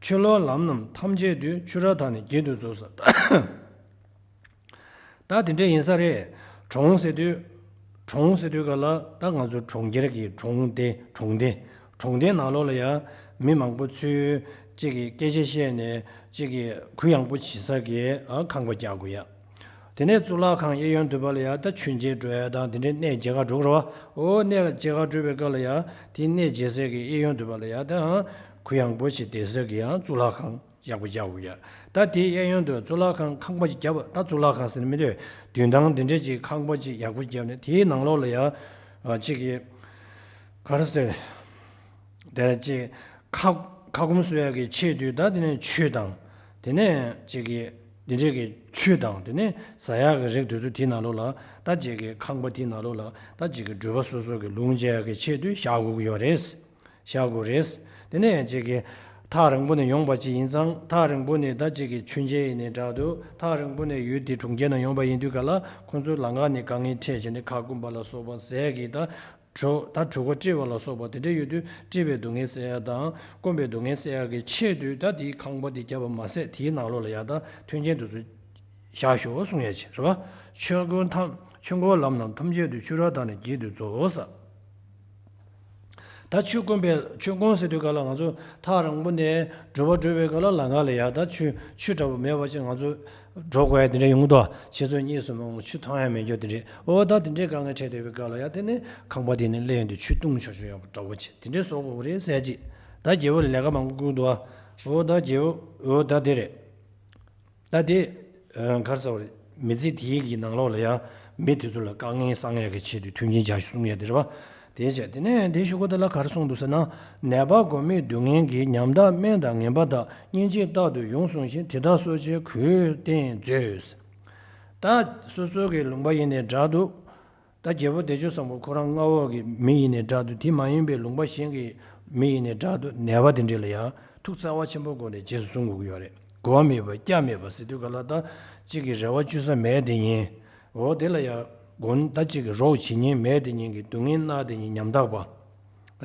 ཆོས་ལོག་ལམ་རྣམས་ཐམས་ཅད་དུ། ཆུ་རབ་དག་ནི་བརྒྱད་དུ་རྫོགས་ཟེར། ད་དེ་འདྲ་ཡིན་ས་རེད། གྲོང་ཟེར་དུས། གྲོང་ཟེར་དུས་ག་ལ་ད་ང་ཚོ་གྲོང་ཁྱེར་གྱི་གྲོང་སྡེ་གྲོང་སྡེ། གྲོང་སྡེ་ནང་ལོགས་ལ་ཡང་མི་མང་པོ་ཚུར་གཅིག་གིས་སྐད་ཆ་བཤད་ནས་གཅིག་གིས་གུ་ཡངས་པོ་བྱེད་ས་གི་ཨ་ཁང་པ་རྒྱག་དགོས་ཡ། དེ་ནས་གཙུག་ལག་ཁང་གཡས་གཡོན་དུ་བ་ལ་ཡ་ད་མཆོད་མཇལ་འགྲོ་ཡ་དང་དེ་འདྲའི་གནས་མཇལ་ཁ་འགྲོ་གི་རེད་བ། ཨོ་གནས་མཇལ་ཁ་འགྲོ་བའི་སྐབས་ལ་ཡ་དེ་གནས་མཇལ་སའི་གི་གཡས་གཡོན་དུ་བ་ལ་ཡ་ད་ཨང་གུ་ཡངས་པོ་ཞིག་བསྡད་ས་གི་ཡང་གཙུག་ལག་ཁང་ཡག་པོ་རྒྱག་དགོས་ཡ། ད་དེའི་གཡས་གཡོན་དུ་གཙུག་ལག་ཁང་ཁང་པ་ཞིག་བརྒྱབ་པ། ད་གཙུག་ལག་ཁང་ཟེར་ནི་མི་འདུག་འདུན་ཐང་འདི་འདྲའི་ཅིག་ཁང་པ་ཅིག་ཡག་པོ་བརྒྱབ་ནས་དེའི་ནང་ལོགས་ལ་ཡ་ཨ་གཅིག་གི་ག་རེ་ཟེར། དེ་ཅིག་ཁ་ཁ་སྐོམ་གསོ་ཡག་གི་ཆེད་དུ་ད་དེ་ནས་ཆུ་དང་། དེ་ནས་ཅིག་གི་འདི་འདྲས་ཀྱི་ཆུ་དང་དེ་ནས་ཟ་ཡག་གི་རིགས་དེ་ཚོ་དེའི་ནང་ལོགས་ལ་ད་ཅིག་གི་ཁང་པ་དེའི་ནང་ལོགས་ལ་ད་ཅིག་གི་སྒྲུབ་པ་སོ་སོ་གི་ལུང་འཇལ་ཡག་གི་ཆེད་དུ་བཞག་དགོས་ཀྱི་ཡོད་རེད། བཞག་དགོས་རེད། དེ་ནས་ཅིག་གི་ཐག་རིང་པོ་ནས་ཡོང་པ་ཅིག་ཡིན་ཙང་ཐག་རིང་པོ་ནས་ད་ཅིག་གི་མཆོད་མཇལ་ཡིན་ནའི་འདྲ་འདུག་ཐག་རིང་པོ་ནས་ཡུལ་དེ་གྲོང་ཁྱེར་ནང་ཡོང་པ་ཡིན་དུས་ག་ལ་ཁོང་ཚོའི་ལམ་ཁ་ནས་དཀའ་ངལ་འཕྲད་བྱས་ནས་ཁ་སྐོམ་པ་ལ་སོགས་པ་ཟས་ཀྱི་ད། གྲོད་ད་གྲོད་ཁོག་བཀྲེས་པ་ལ་སོགས་པ་དེ་འདྲ་ཡོད་དུས་བཀྲེས་པའི་སྡུག་བསྔལ་སེལ་ཡ་དང་སྐོམ་པའི་སྡུག་བསྔལ་སེལ་ཡ་གི་ཆེད་དུ་ད་དེའི་ཁང་པ་དེ་བརྒྱབ་པ་མ་ཟད་དེའི་ནང་ལོགས་ལ་ཡ་ད་མཐུན་རྐྱེན་དེ་ཚོ་བཞག་ཤོག་གསུང་ཡ་ཅིག་རེད་བ། ཆོས་སྐོར་ཐམས་ཆོས་འཁོར་ལམ་རྣམས་ཐམས་ཅད་དུ། ཆུ་རབ་དག་ནི་བརྒྱད་དུ་རྫོགས་ཟེར། ད་ཆུ་སྐོམ་པའི་ཆུ་སྐོམ་ཟེར་དུས་ག་ལ་ང་ཚོ་ཐག་རིང་པོ་ནས་སྒྲུབ་པ་སྒྲུབ་པའི་སྐབས་ལ་ལམ་ཁ་ལ་ཡ་ད་ཆུ་ཆུ་འདྲ་པོ་མེད་པ་ཅིག་ང་ཚོ་འགྲོ་དགོས་ཡ་དེ་འདྲ་ཡོང་གི་འདུག་ཆུ་ཚོད་གཉིས་གསུམ་མ་འོང་ཆུ་འཐུང་ཡ་མེད་རྒྱུ་དེ་འདྲས། འོ་ད་དེ་འདྲས་དཀའ་ངལ་འཕྲད་བསྡད་པའི་སྐབས་ལ་ཡ་དེ་ནས་ཁང་པ་དེ་ནས་སླེབས་ཡོང་དུས་ཆུ་བཏུང་ཆོག་ཆོག་ཡག་པོ་འདྲ་པོ་བྱེད་དེ་འདྲས་བཟོ་དགོས་ཀྱི་རེད་ཟེར་ཅིག་ད་རྒྱལ་པོ་ལ་ལས་ཀ་མང་པོ་བསྐུར་འདུག་འོ་ད་རྒྱལ་པོ་འོ་ད་དེ་རེད། ད་དེ་ག་རེ་ཟེར་བ་རེད། མི་ཚེ་དེའི་གི་ནང་ལོགས་ལ་ཡ་མི་དེ་ཚོ་ལ་དཀའ་ངལ་སེལ་ཡ་གི་ཆེད་དུ་མཐུན་རྐྱེན་བྱ་ཞིག་གསུང་ཡ་དེ་རེད་བ། དེ་བྱས། དེ་ནས་དེའི་གཞུག་གུ་དེ་ལ་ག་རེ་གསུངས་འདུག་ཟེར་ན། ནད་པ་མགོ་མེད་སྡུག་བསྔལ་གྱི། ཉམ་ཐག་སྨན་དང་ངན་པ་དག་སྙིང་རྗེས་རྟག་ཏུ་ཡོངས་བསྲུང་ཞིང་། དེ་དག་གསོ་བྱེད་གོས་བསྟན་མཛོད། ད་སོ་སོ་གི་ལུང་པ་ཡིན་ནའི་འདྲ་འདུག་ད་རྒྱལ་པོ་བདེ་སྤྱོད་བཟང་པོ་ཁོ་རང་མངའ་འོག་གི་མི་ཡིན་ནའི་འདྲ་འདུག་དེ་མ་ཡིན་པའི་ལུང་པ་གཞན་གྱི་མི་ཡིན་ནའི་འདྲ་འདུག་ནད་པ་དེ་འདྲ་ལ་ཡང་ཐུགས་བརྩེ་བ་ཆེན་པོ་སྒོ་ནས་རྗེས་སུ་བཟུང་དགོས་ཀྱི་ཡོད་རེད། གོ་བ་མེད་པ་སྐྱབས་མེད་པ་ཟེར་དུས་ག་ལ། ད་གཅིག་གི་རེ་བ་བཅོལ་ས་མེད་དེ་ཡིན། འོ་དེ་ལ་ཡང་དགོན་ད་གཅིག་གི་རོགས་བྱེད་མཁན་མེད་དེ་ཉིན་གྱི་སྡུག་བསྔལ་མནར་དེ་ཉིན་ཉམ་ཐག་པ།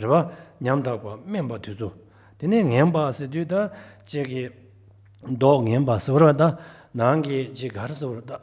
རེད་པ། ཉམ་ཐག་པ་སྨན་པ་དེ་ཚོ། དེ་ནས་ངན་པ་ཟེར་དུས་ད་གཅིག་གི་མདོག་ངན་པ་ཟེར་བ་ད་ནང་གི་གཅིག་ག་རེ་ཟེར་བ་ད།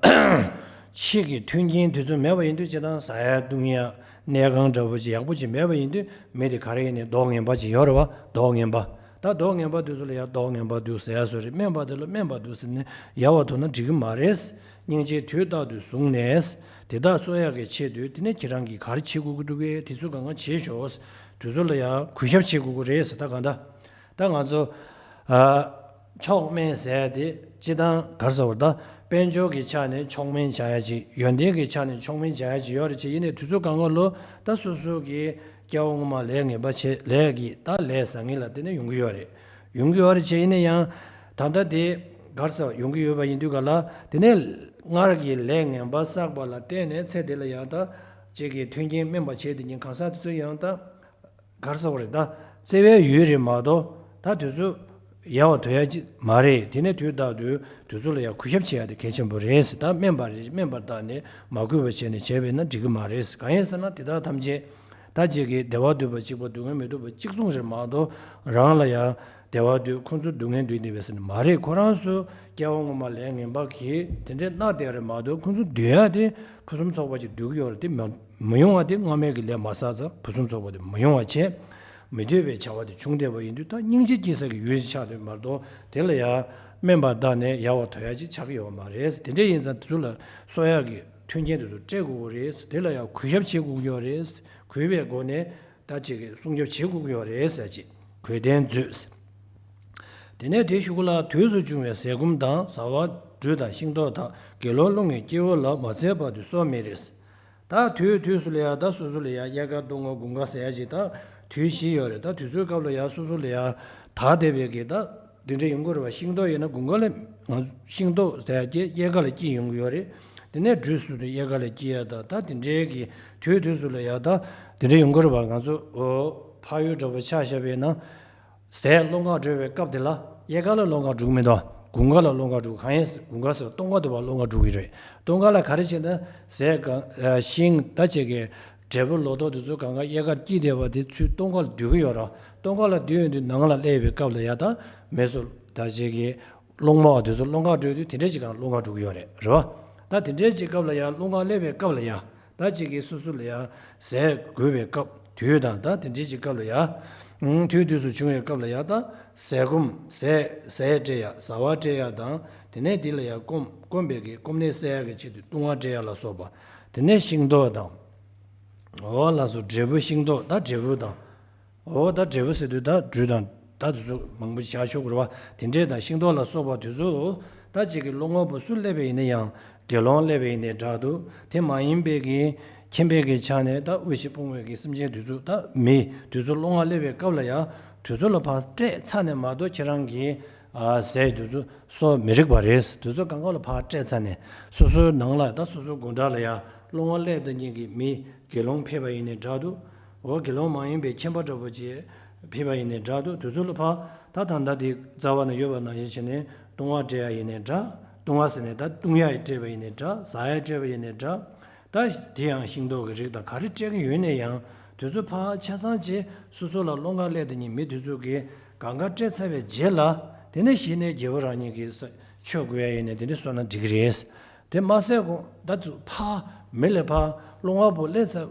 ཕྱི་གི་མཐུན་རྐྱེན་དེ་ཚོ་མེད་པ་ཡིན་དུས་ཅི་དང་ཟ་ཡ་བཏུང་ཡ་གནས་ཁང་འདྲ་པོ་ཅིག་ཡག་པོ་ཅིག་མེད་པ་ཡིན་དུས་མི་དེ་ག་རེ་ཡིན་ནའི་མདོག་ངན་པ་ཅིག་ཡོད་རེད་པ། མདོག་ངན་པ། ད་མདོག་ངན་པ་དེ་ཚོ་ལ་ཡང་མདོག་ངན་པ་འདུག་ཟེར་ཡ་བཟོ་རེད། སྨན་པ་དེ་ལ་སྨན་པ་འདུག་ཟེར་ནས་ཡལ་བ་ཐུག་ན་འགྲིག་གི་མ་རེད། སྙིང་རྗེ་དུས་རྟག་ཏུ་བཟུང་ནས། དེ་དག་གསོ་ཡག་གི་ཆེད་དུ་དེ་ནས་ཁྱེད་རང་གིས་ག་རེ་བྱེད་དགོས་ཀྱི་འདུག་གས་དེ་ཚོ་གང་ག་བྱེད་ཤོག་དེ་ཚོ་ལ་ཡང་གུས་ཞབས་བྱེད་དགོས་ཀྱི་རེད་ཟེར། ད་གང་ལྟར་ད་ང་ཚོ་ཨ་མཆོག་དམན་ཟེར་ཡ་དེ་སྤྱི་བཏང་ག་རེ་ཟེར་བ་ད་དཔལ་འབྱོར་གྱི་ཆ་ནས་མཆོག་དམན་བྱ་ཡ་ཅིག་ཡོན་ཏན་གྱི་ཆ་ནས་མཆོག་དམན་བྱ་ཡ་ཅིག་ཡོད་རེད། ཅིག་ཡིན་ནའི་དུས་ཚོད་གང་ག་ལོ་ད་སོ་སོ་གི་སྐྱེ་བ་སྔོན་མ་ལས་ངན་པ་བྱས་ལས་ཀྱི་ད་ལས་བཟང་ངན་ལ་བརྟེན་ནས་ཡོང་གི་ཡོད་རེད། ཡོང་གི་ཡོད་རེད་བྱས། ཡིན་ན་ཡང་ད་ལྟ་དེ་ག་རེ་ཟེར་ཡོང་གི་ཡོད་པ་ཡིན་དུས་ག་ལ། དེ་ནས་སྔར་གྱི་ལས་ངན་པ་བསགས་པ་ལ་བརྟེན་ནས་ཚེ་འདི་ལ་ཡང་ད་ཅིག་གི་མཐུན་རྐྱེན་དམན་པ་བྱས་དེ་ཉིན་གང་ཟག་དེ་ཚོ་ཡང་ད་ག་རེ་ཟེར་བ་རེད། ད་བརྩེ་བའི་ཡུལ་རེད་མ་གཏོགས་ད་དུས་ཚོད་ཡལ་བ་དོར་ཡ་ཅིག་མ་རེད། དེ་ནས་དུས་རྟག་ཏུ་དུས་ཚོད་ལ་ཡང་གུས་ཞབས་བྱེད་ཡ་དེ་གལ་ཆེན་པོ་རེད་ཟེར། ད་དམན་པ་རེད། དམན་པར་བརྟགས་ནས་མ་གུས་པ་བྱས་ནས་བྱས་པས་ན་འགྲིག་གི་མ་རེད་ཟེར། གང་ཡིན་ཟེར་ན་དེ་དག་ཐམས་ཅད་ད་ཅིག་གི་བདེ་བ་སྡུད་པ་གཅིག་པ་སྡུག་བསྔལ་མི་སྡུག་པ་གཅིག་མཚུངས་རེད་མ་གཏོགས་རང་ལ་ཡང་བདེ་བ་སྡུད་ཁོང་ཚོ་སྡུག་བསྔལ་སྡུད་བསྡད་པའི་ཟེར་ནི་མ་རེད། ཁོ་རང་ཚོ་སྐྱེ་བ་སྔོན་མ་ལས་ངན་པ་གིས་དེ་འདྲའི་མནར་བསྡད་རེད་མ་གཏོགས་ཁོང་ཚོ་སྡུད་ཡ་དེ་ཕུན་སུམ་ཚོགས་པ་ཅིག་སྡུད་ཀྱི་ཡོད་རེད། དེ་མ་མི་ཡོང་བ་དེ་སྔ་མའི་གི་ལས་མ་བསགས་ཙང་ཕུན་སུམ་ཚོགས་པ་དེ་མི་ཡོང་བ་བྱས། མི་འདོད་པའི་བྱ་བ་དེ་བྱུང་བསྡད་པ་ཡིན་དུས་ད་སྙིང་རྗེ་སྐྱེ་ས་གི་ཡུལ་ཅིག་ཆགས་བསྡད་མ་གཏོགས་དེ་ལ་ཡང་དམན་པར་བརྟགས་ནས་ཡལ་བ་དོར་ཡ་ཅིག་ཆགས་ཀྱི་ཡོད་མ་རེད། དེ་འདྲ་ཡིན་ཙང་དེ་ཚོ་ལ་གསོ་ཡག་གི་མཐུན་རྐྱེན་དེ་ཚོ་སྤྲད་དགོས་ཀྱི་རེད། དེ་ལ་ཡང་གུས་ཞབས་བྱེད་དགོས་ཀྱི་ཡོད་རེད། གུས་པའི་སྒོ་ནས་ད་ཅིག་གི་སྲུང་སྐྱོབ་བྱེད་དགོས་ཀྱི་ཡོད་རེད་ཟེར་ཅིག་གུས་བསྟན་མཛོད། དེ་ནས་དེའི་གཞུག་གུ་ལ་དུས་སུ་བྱུང་བའི་ཟས་སྐོམ་དང་བཟའ་བ་སྦྲུལ་དང་ཤིང་ཏོག་དག་དགེ་སློང་སློང་བའི་སྐྱེ་བོ་ལ་མ་འཚལ་བར་དུ་གསོག་མི་རིགས། ད་དུས་དུས་སུ་ལ་ཡང་ད་སོ་སོ་ལ་ཡང་དབྱར་ཁ་སྟོན་ཁ་དགུན་ཁ་ཟེར་ཡ་ཅིག་ད་དུས་བཞི་ཡོད་རེད། ད་དུས་ཚོད་སྐབས་ལ་ཡང་སོ་སོ་ལ་ཡང་དར་བསྡད་པའི་གི་ད་འདི་འདྲ་ཡོང་གི་རེད་བ། ཤིང་ཏོག་ཡིན་ན་དགུན་ཁ་ལ་ང་ཤིང་ཏོག་ཟེར་ཡ་ཅིག་དབྱར་ཁ་ལ་སྐྱེས་ཡོང་གི་ཡོད་རེད། དེ་ནས་སྦྲུལ་སུ་དུ་དབྱར་ཁ་ལ་སྐྱེས་ཡ་ད་ད་དེ་འདྲའི་གི་དུས་དུས་སུ་ལ་ཡང་ད་དེ་འདྲ་ཡོང་གི་རེད་བ། ང་ཚོ་འོ་ཕ་ཡུལ་འདྲ་པོ་ཆ་བཞག་པས་ན། ཟས་སློང་གར་འགྲོ་བའི་སྐབས་དེ་ལ་དབྱར་ཁ་ལ་སློང་གར་འགྲོ་གི་མི་འདུག་དགུན་ཁ་ལ་སློང་གར་འགྲོ། གང་ཡིན་དགུན་ཁ་ཟེར་སྟོན་ཁ་དེ་བར་སློང་གར་འགྲོ་གི་རེད། སྟོན་ཁ་ལ་ག་རེ་བྱེད་ན་ཟས་གང་ཤིང་ད་ཅིག་གི་འབྲས་བུ་ལོ་ཏོག་དེ་ཚོ་གང་ག་དབྱར་ཁར་སྐྱེས་བསྡད་པ་དེ་ཚུར་སྟོན་ཁ་ལ་སྡུད་ཀྱི་ཡོད་རེད། སྟོན་ཁ་ལ་སྡུད་ཡོང་དུས་ནང་ལ་སླེབས་པའི་སྐབས་ལ་ཡ་ད་མི་ཚོ་ད་ཅིག་གི་སློང་མོ་བ་དེ་ཚོ་སློང་གར་འགྲོ་དུས་དེ་འདྲ་ཅིག་གང་སློང་གར་འགྲོ་གི་ཡོད་རེད། རེད་བ། ད་དེ་འདྲའི་ཅིག་སྐབས་ལ་ཡ་སློང་གར་སླེབས་པའི་སྐབས་ལ་ཡ། ད་ཅིག་གིས་སོ་སོ་ལ་ཡང་ཟས་དགོས་པའི་སྐབས་དུས་དང་ད་དེ་འདྲའི་ཅིག་སྐབས་ལ་ཡང་། ཨང་དུས་དུས་སུ་བྱུང་བའི་སྐབས་ལ་ཡང་ད་ཟས་སྐོམ་ཟས་ཟས་སྤྲད་ཡ་བཟའ་བ་སྤྲད་ཡ་དང་དེ་ནས་འདི་ལ་ཡང་སྐོམ་སྐོམ་པའི་གི་སྐོམ་ནད་སེལ་ཡ་གི་ཆེད་དུ་བཏུང་བ་སྤྲད་ཡ་ལ་སོགས་པ། དེ་ནས་ཤིང་ཏོག་དང་། འོ་ལགས་སོ། འབྲས་བུ་ཤིང་ཏོག་ད་འབྲས་བུ་དང་། འོ་ད་འབྲས་བུ་ཟེར་དུས་ད་སྦྲུལ་དང་ད་དེ་ཚོ་མང་པོ་བཞག་ཆོག་གི་རེད་བ། དེ་འདྲས་དང་ཤིང་ཏོག་ལ་སོགས་པ་དེ་ཚོ་ད་ཅིག་གི་སློང་མོ་བ་སུ་སླེབས་པ་ཡིན་ན་ཡང་དགེ་སློང་སླེབས་པ་ཡིན་ནའི་འདྲ་འདུག་དེ་མ་ཡིན་པའི་གི་ཁྱིམ་པའི་གི་ཆ་ནས་ད་དབུལ་ཞིང་ཕོངས་པའི་གི་སེམས་ཅན་དེ་ཚོ་ད་མི་དེ་ཚོ་སློང་གར་སླེབས་པའི་སྐབས་ལ་ཡང་དེ་ཚོ་ལ་ཕར་སྤྲད་ཚར་ནས་མ་གཏོགས་ཁྱེད་རང་གི་ཨ་ཟས་དེ་ཚོ་གསོག་མི་རིགས་པ་རེད། དེ་ཚོ་གང་ག་ལ་ཕར་སྤྲད་ཚར་ནས་སོ་སོའི་ནང་ལ་ད་སོ་སོའི་སྒོ་འགྲམ་ལ་ཡང་སློང་གར་སླེབས་དང་ཉིན་གི་མི་དགེ་སློང་ཕེབས་པ་ཡིན་ནའི་འདྲ་འདུག་འོ་དགེ་སློང་མ་ཡིན་པའི་ཁྱིམ་པ་འདྲ་པོ་ཅིག་ཕེབས་པ་ཡིན་ནའི་འདྲ་འདུག་དེ་ཚོ་ལ་ཕར་ད་ད་ལྟ་དེ་རྩ་བ་ན་ཡོད་པ་ནང་བཞིན་བྱས་ནས་བཏུང་བ་སྤྲད་ཡ་ཡིན་ནའི་འདྲ། བཏུང་བ་ཟེར་ནས་ད་བཏུང་ཡ་ཡི་སྤྲད་པ་ཡིན་ནའི་འདྲ། ཟ་ཡ་སྤྲད་པ་ཡིན་ནའི་འདྲ། ད་དེ་ཡང་ཤིང་ཏོག་གི་རིགས་དང་ག་རེ་སྤྲད་ཀྱི་ཡོད་ནའི་ཡང་དེ་ཚོ་ཕར་ཆ་ཚང་ཅིག་སོ་སོ་ལ་སློང་གར་སླེབས་དེ་ཉིན་མི་དེ་ཚོ་གིས་གང་ག་སྤྲད་ཚར་བའི་རྗེས་ལ་དེ་ནས་གཞི་ནས་རྒྱལ་པོ་རང་ཉིད་ཀྱིས་ས་མཆོད་དགོས་ཡ་ཡིན་ནའི་དེ་འདྲ་གསུངས་ན་འགྲིག་གི་རེད། དེ་མ་ཟད་གོང་ད་དུ་ཕ་མི་ལ་ཕ་སློང་བ་པོ་ལས་ཚ་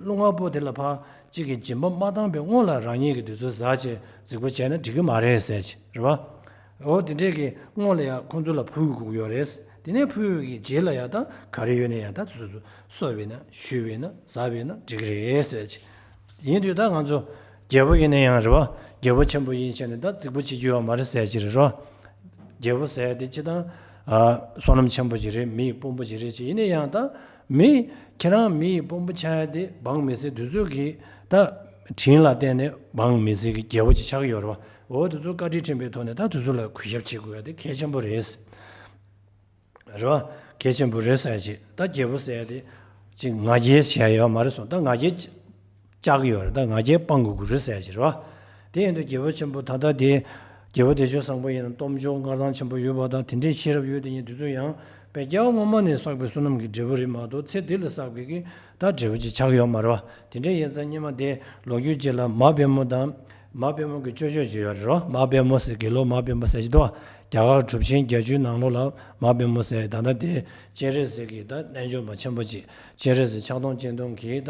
སློང་བ་པོ་དེ་ལ་ཕ་གཅིག་གི་སྦྱིན་པ་མ་བཏང་པའི་སྔོན་ལ་རང་ཉིད་ཀྱི་དུས་ཚོད་ཟ་བྱས་རྫིག་པོ་བྱས་ན་འགྲིག་གི་མ་རེད་ཟེར་གྱི་རེད་བ། འོ་དེ་འདྲས་ཀྱི་སྔོན་ལ་ཡང་ཁོང་ཚོ་ལ་ཕུལ་དགོས་ཀྱི་ཡོད་རེད། དེ་ནས་ཕུལ་བའི་རྗེས་ལ་ཡང་ད་ག་རེ་ཡོད་ན་ཡང་ད་དུས་ཚོད་གསོལ་བས་ན་ཞུས་པས་ན་ཟ་བས་ན་འགྲིག་གི་རེད་ཟེར་གྱི། ཡིན་དུས་ད་ང་ཚོ་རྒྱལ་པོ་ཡིན་ན་ཡང་རེད་བ། རྒྱལ་པོ་ཆེན་པོ་ཡིན་བྱས་ནས་ད་རྫིག་པོ་བྱེད་རྒྱུ་ཡོད་མ་རེད་ཟེར་གྱི་རེད་བ། རྒྱལ་པོ་ཟེར་ཡ་དེ་སྤྱིར་བཏང་ཨ་བསོད་ནམས་ཆེན་པོ་ཞིག་རེད། མི་ཡི་དཔོན་པོ་ཞིག་རེད་ཅེས་ཡིན་ན་ཡང་ད་མི་ཁྱེད་རང་མི་ཡི་དཔོན་པོ་ཆགས་ཡ་དེ་འབངས་མི་སེར་དེ་ཚོ་གིས་ད་ ད་དྲིན་ལ་བརྟེན་ནས་འབངས་མི་སེར་གྱི་རྒྱལ་པོ་ཅིག་ཆགས་ཀྱི་ཡོད་རེད་བ། འོ་དེ་ཚོ་བཀའ་དྲིན་དྲན་པའི་ཐོག་ནས་ད་དེ་ཚོ་ལ་གུས་ཞབས་བྱེད་དགོས་ཡ་དེ་གལ་ཆེན་པོ་རེད། རེད་བ། གལ་ཆེན་པོ་རེད་ཟེར་ཅིག་ད་རྒྱལ་པོ་ཟེར་ཡ་དེ་ཅིག་ང་རྒྱལ་བྱས་ཡོད་མ་རེད་སོང་། ད་ང་རྒྱལ་བཅག་གི་ཡོད་རེད། ད་ང་རྒྱལ་སྤང་དགོས་ཀྱི་རེད་ཟེར་ཅིག་རེད་བ། དེ་ཡིན་དུས་རྒྱལ་པོ་ཆེན་པོ་ད་ལྟ་དེ་རྒྱལ་པོ་བདེ་མཆོག་བཟང་པོ་ཡིན་ན་སྟོབས་འབྱོར་མངའ་ཐང་ཆེན་པོ་ཡོད་པ་དང་དེ་འདྲའི་ཤེས་རབ་ཡོད་དེ་ཉིད་དེ་ཚོ་ཡང་དཔེ་སྐྱེ་བ་སྔོན་མ་ནས་བསགས་པའི་བསོད་ནམས་ཀྱི་འབྲས་བུ་རེད་མ་གཏོགས་ཚེ་འདི་ལ་བསགས་པའི་གི་ད་འབྲས་བུ་ཅིག་ཆགས་ཡོད་མ་རེད་བ། དེ་འདྲ་ཡིན་ཙང་སྔོན་མ་དེ་ལོ་རྒྱུས་ཅིག་ལ་མ་དཔལ་མོ་དང་། མ་དཔལ་མོ་གི་སྤྱོད་ཕྱོགས་ཅིག་ཡོད་རེད་རོ། མ་དཔལ་མོ་ཟེར་དགེ་སློང་མ་དཔལ་མོ་ཟེར་གྱི་འདུག་རྒྱ་གར་གྲུབ་ཆེན་བརྒྱད་ཅུའི་ནང་ལོགས་ལ་མ་དཔལ་མོ་ཟེར་ད་ལྟ་དེ་སྤྱན་རས་གཟིགས་ཀྱི་ད་རྣལ་འབྱོར་མ་ཆེན་པོ་ཅིག་སྤྱན་རས་གཟིགས་ཕྱག་སྟོང་སྤྱན་སྟོང་གི་ད་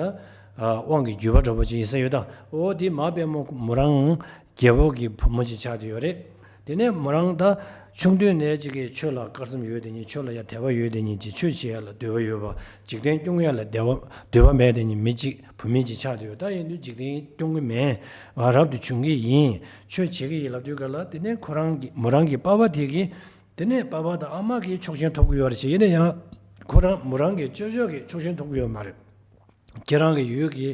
དབང་གི་བརྒྱུད་པ་འདྲ་པོ་ཅིག་ཡིན་ས་ཡོད་ད། འོ་དེ་མ་དཔལ་མོ་མོ་རང་རྒྱལ་པོ་གི་བུ་མོ་ཅིག་ཆགས་བསྡད་ཡོད་རེད། དེ་ནས་མོ་རང་ད་ཆུང་དུས་ནས་ཅིག་གི་ཆོས་ལ་དགའ་སེམས་ཡོད་དེ་ཉིད་ཆོས་ལ་ཡ་དད་པ་ཡོད་དེ་ཉིད་ཅིག་ཆོས་བྱེད་ཡ་ལ་འདོད་པ་ཡོད་པ་འཇིག་རྟེན་སྐྱོང་ཡ་ལ་འདོད་པ་འདོད་པ་མེད་དེ་ཉིད་མི་ཅིག་བུད་མེད་ཅིག་ཆགས་བསྡད་ཡོད། ད་ཡིན་དུས་འཇིག་རྟེན་སྐྱོང་གི་མེད། ང་རབ་ཏུ་བྱུང་གི་ཡིན། ཆོས་བྱེད་ཀྱི་ཡིན་ལབ་དུས་ག་ལ་དེ་ནས་ཁོ་རང་གི་མོ་རང་གི་པ་ཕ་དེ་གིས་དེ་ནས་པ་ཕ་དང་ཨ་མ་གིས་ཆོག་མཆན་ཐོབ་ཀྱི་ཡོད་རེད་ཅེས། ཡིན་ན་ཡང་ཁོ་རང་མོ་རང་གི་ཅོ་ཅོ་གིས་ཆོག་མཆན་ཐོབ་ཀྱི་ཡོད་མ་རེད། ཁྱེད་རང་གི་ཡུལ་གྱི་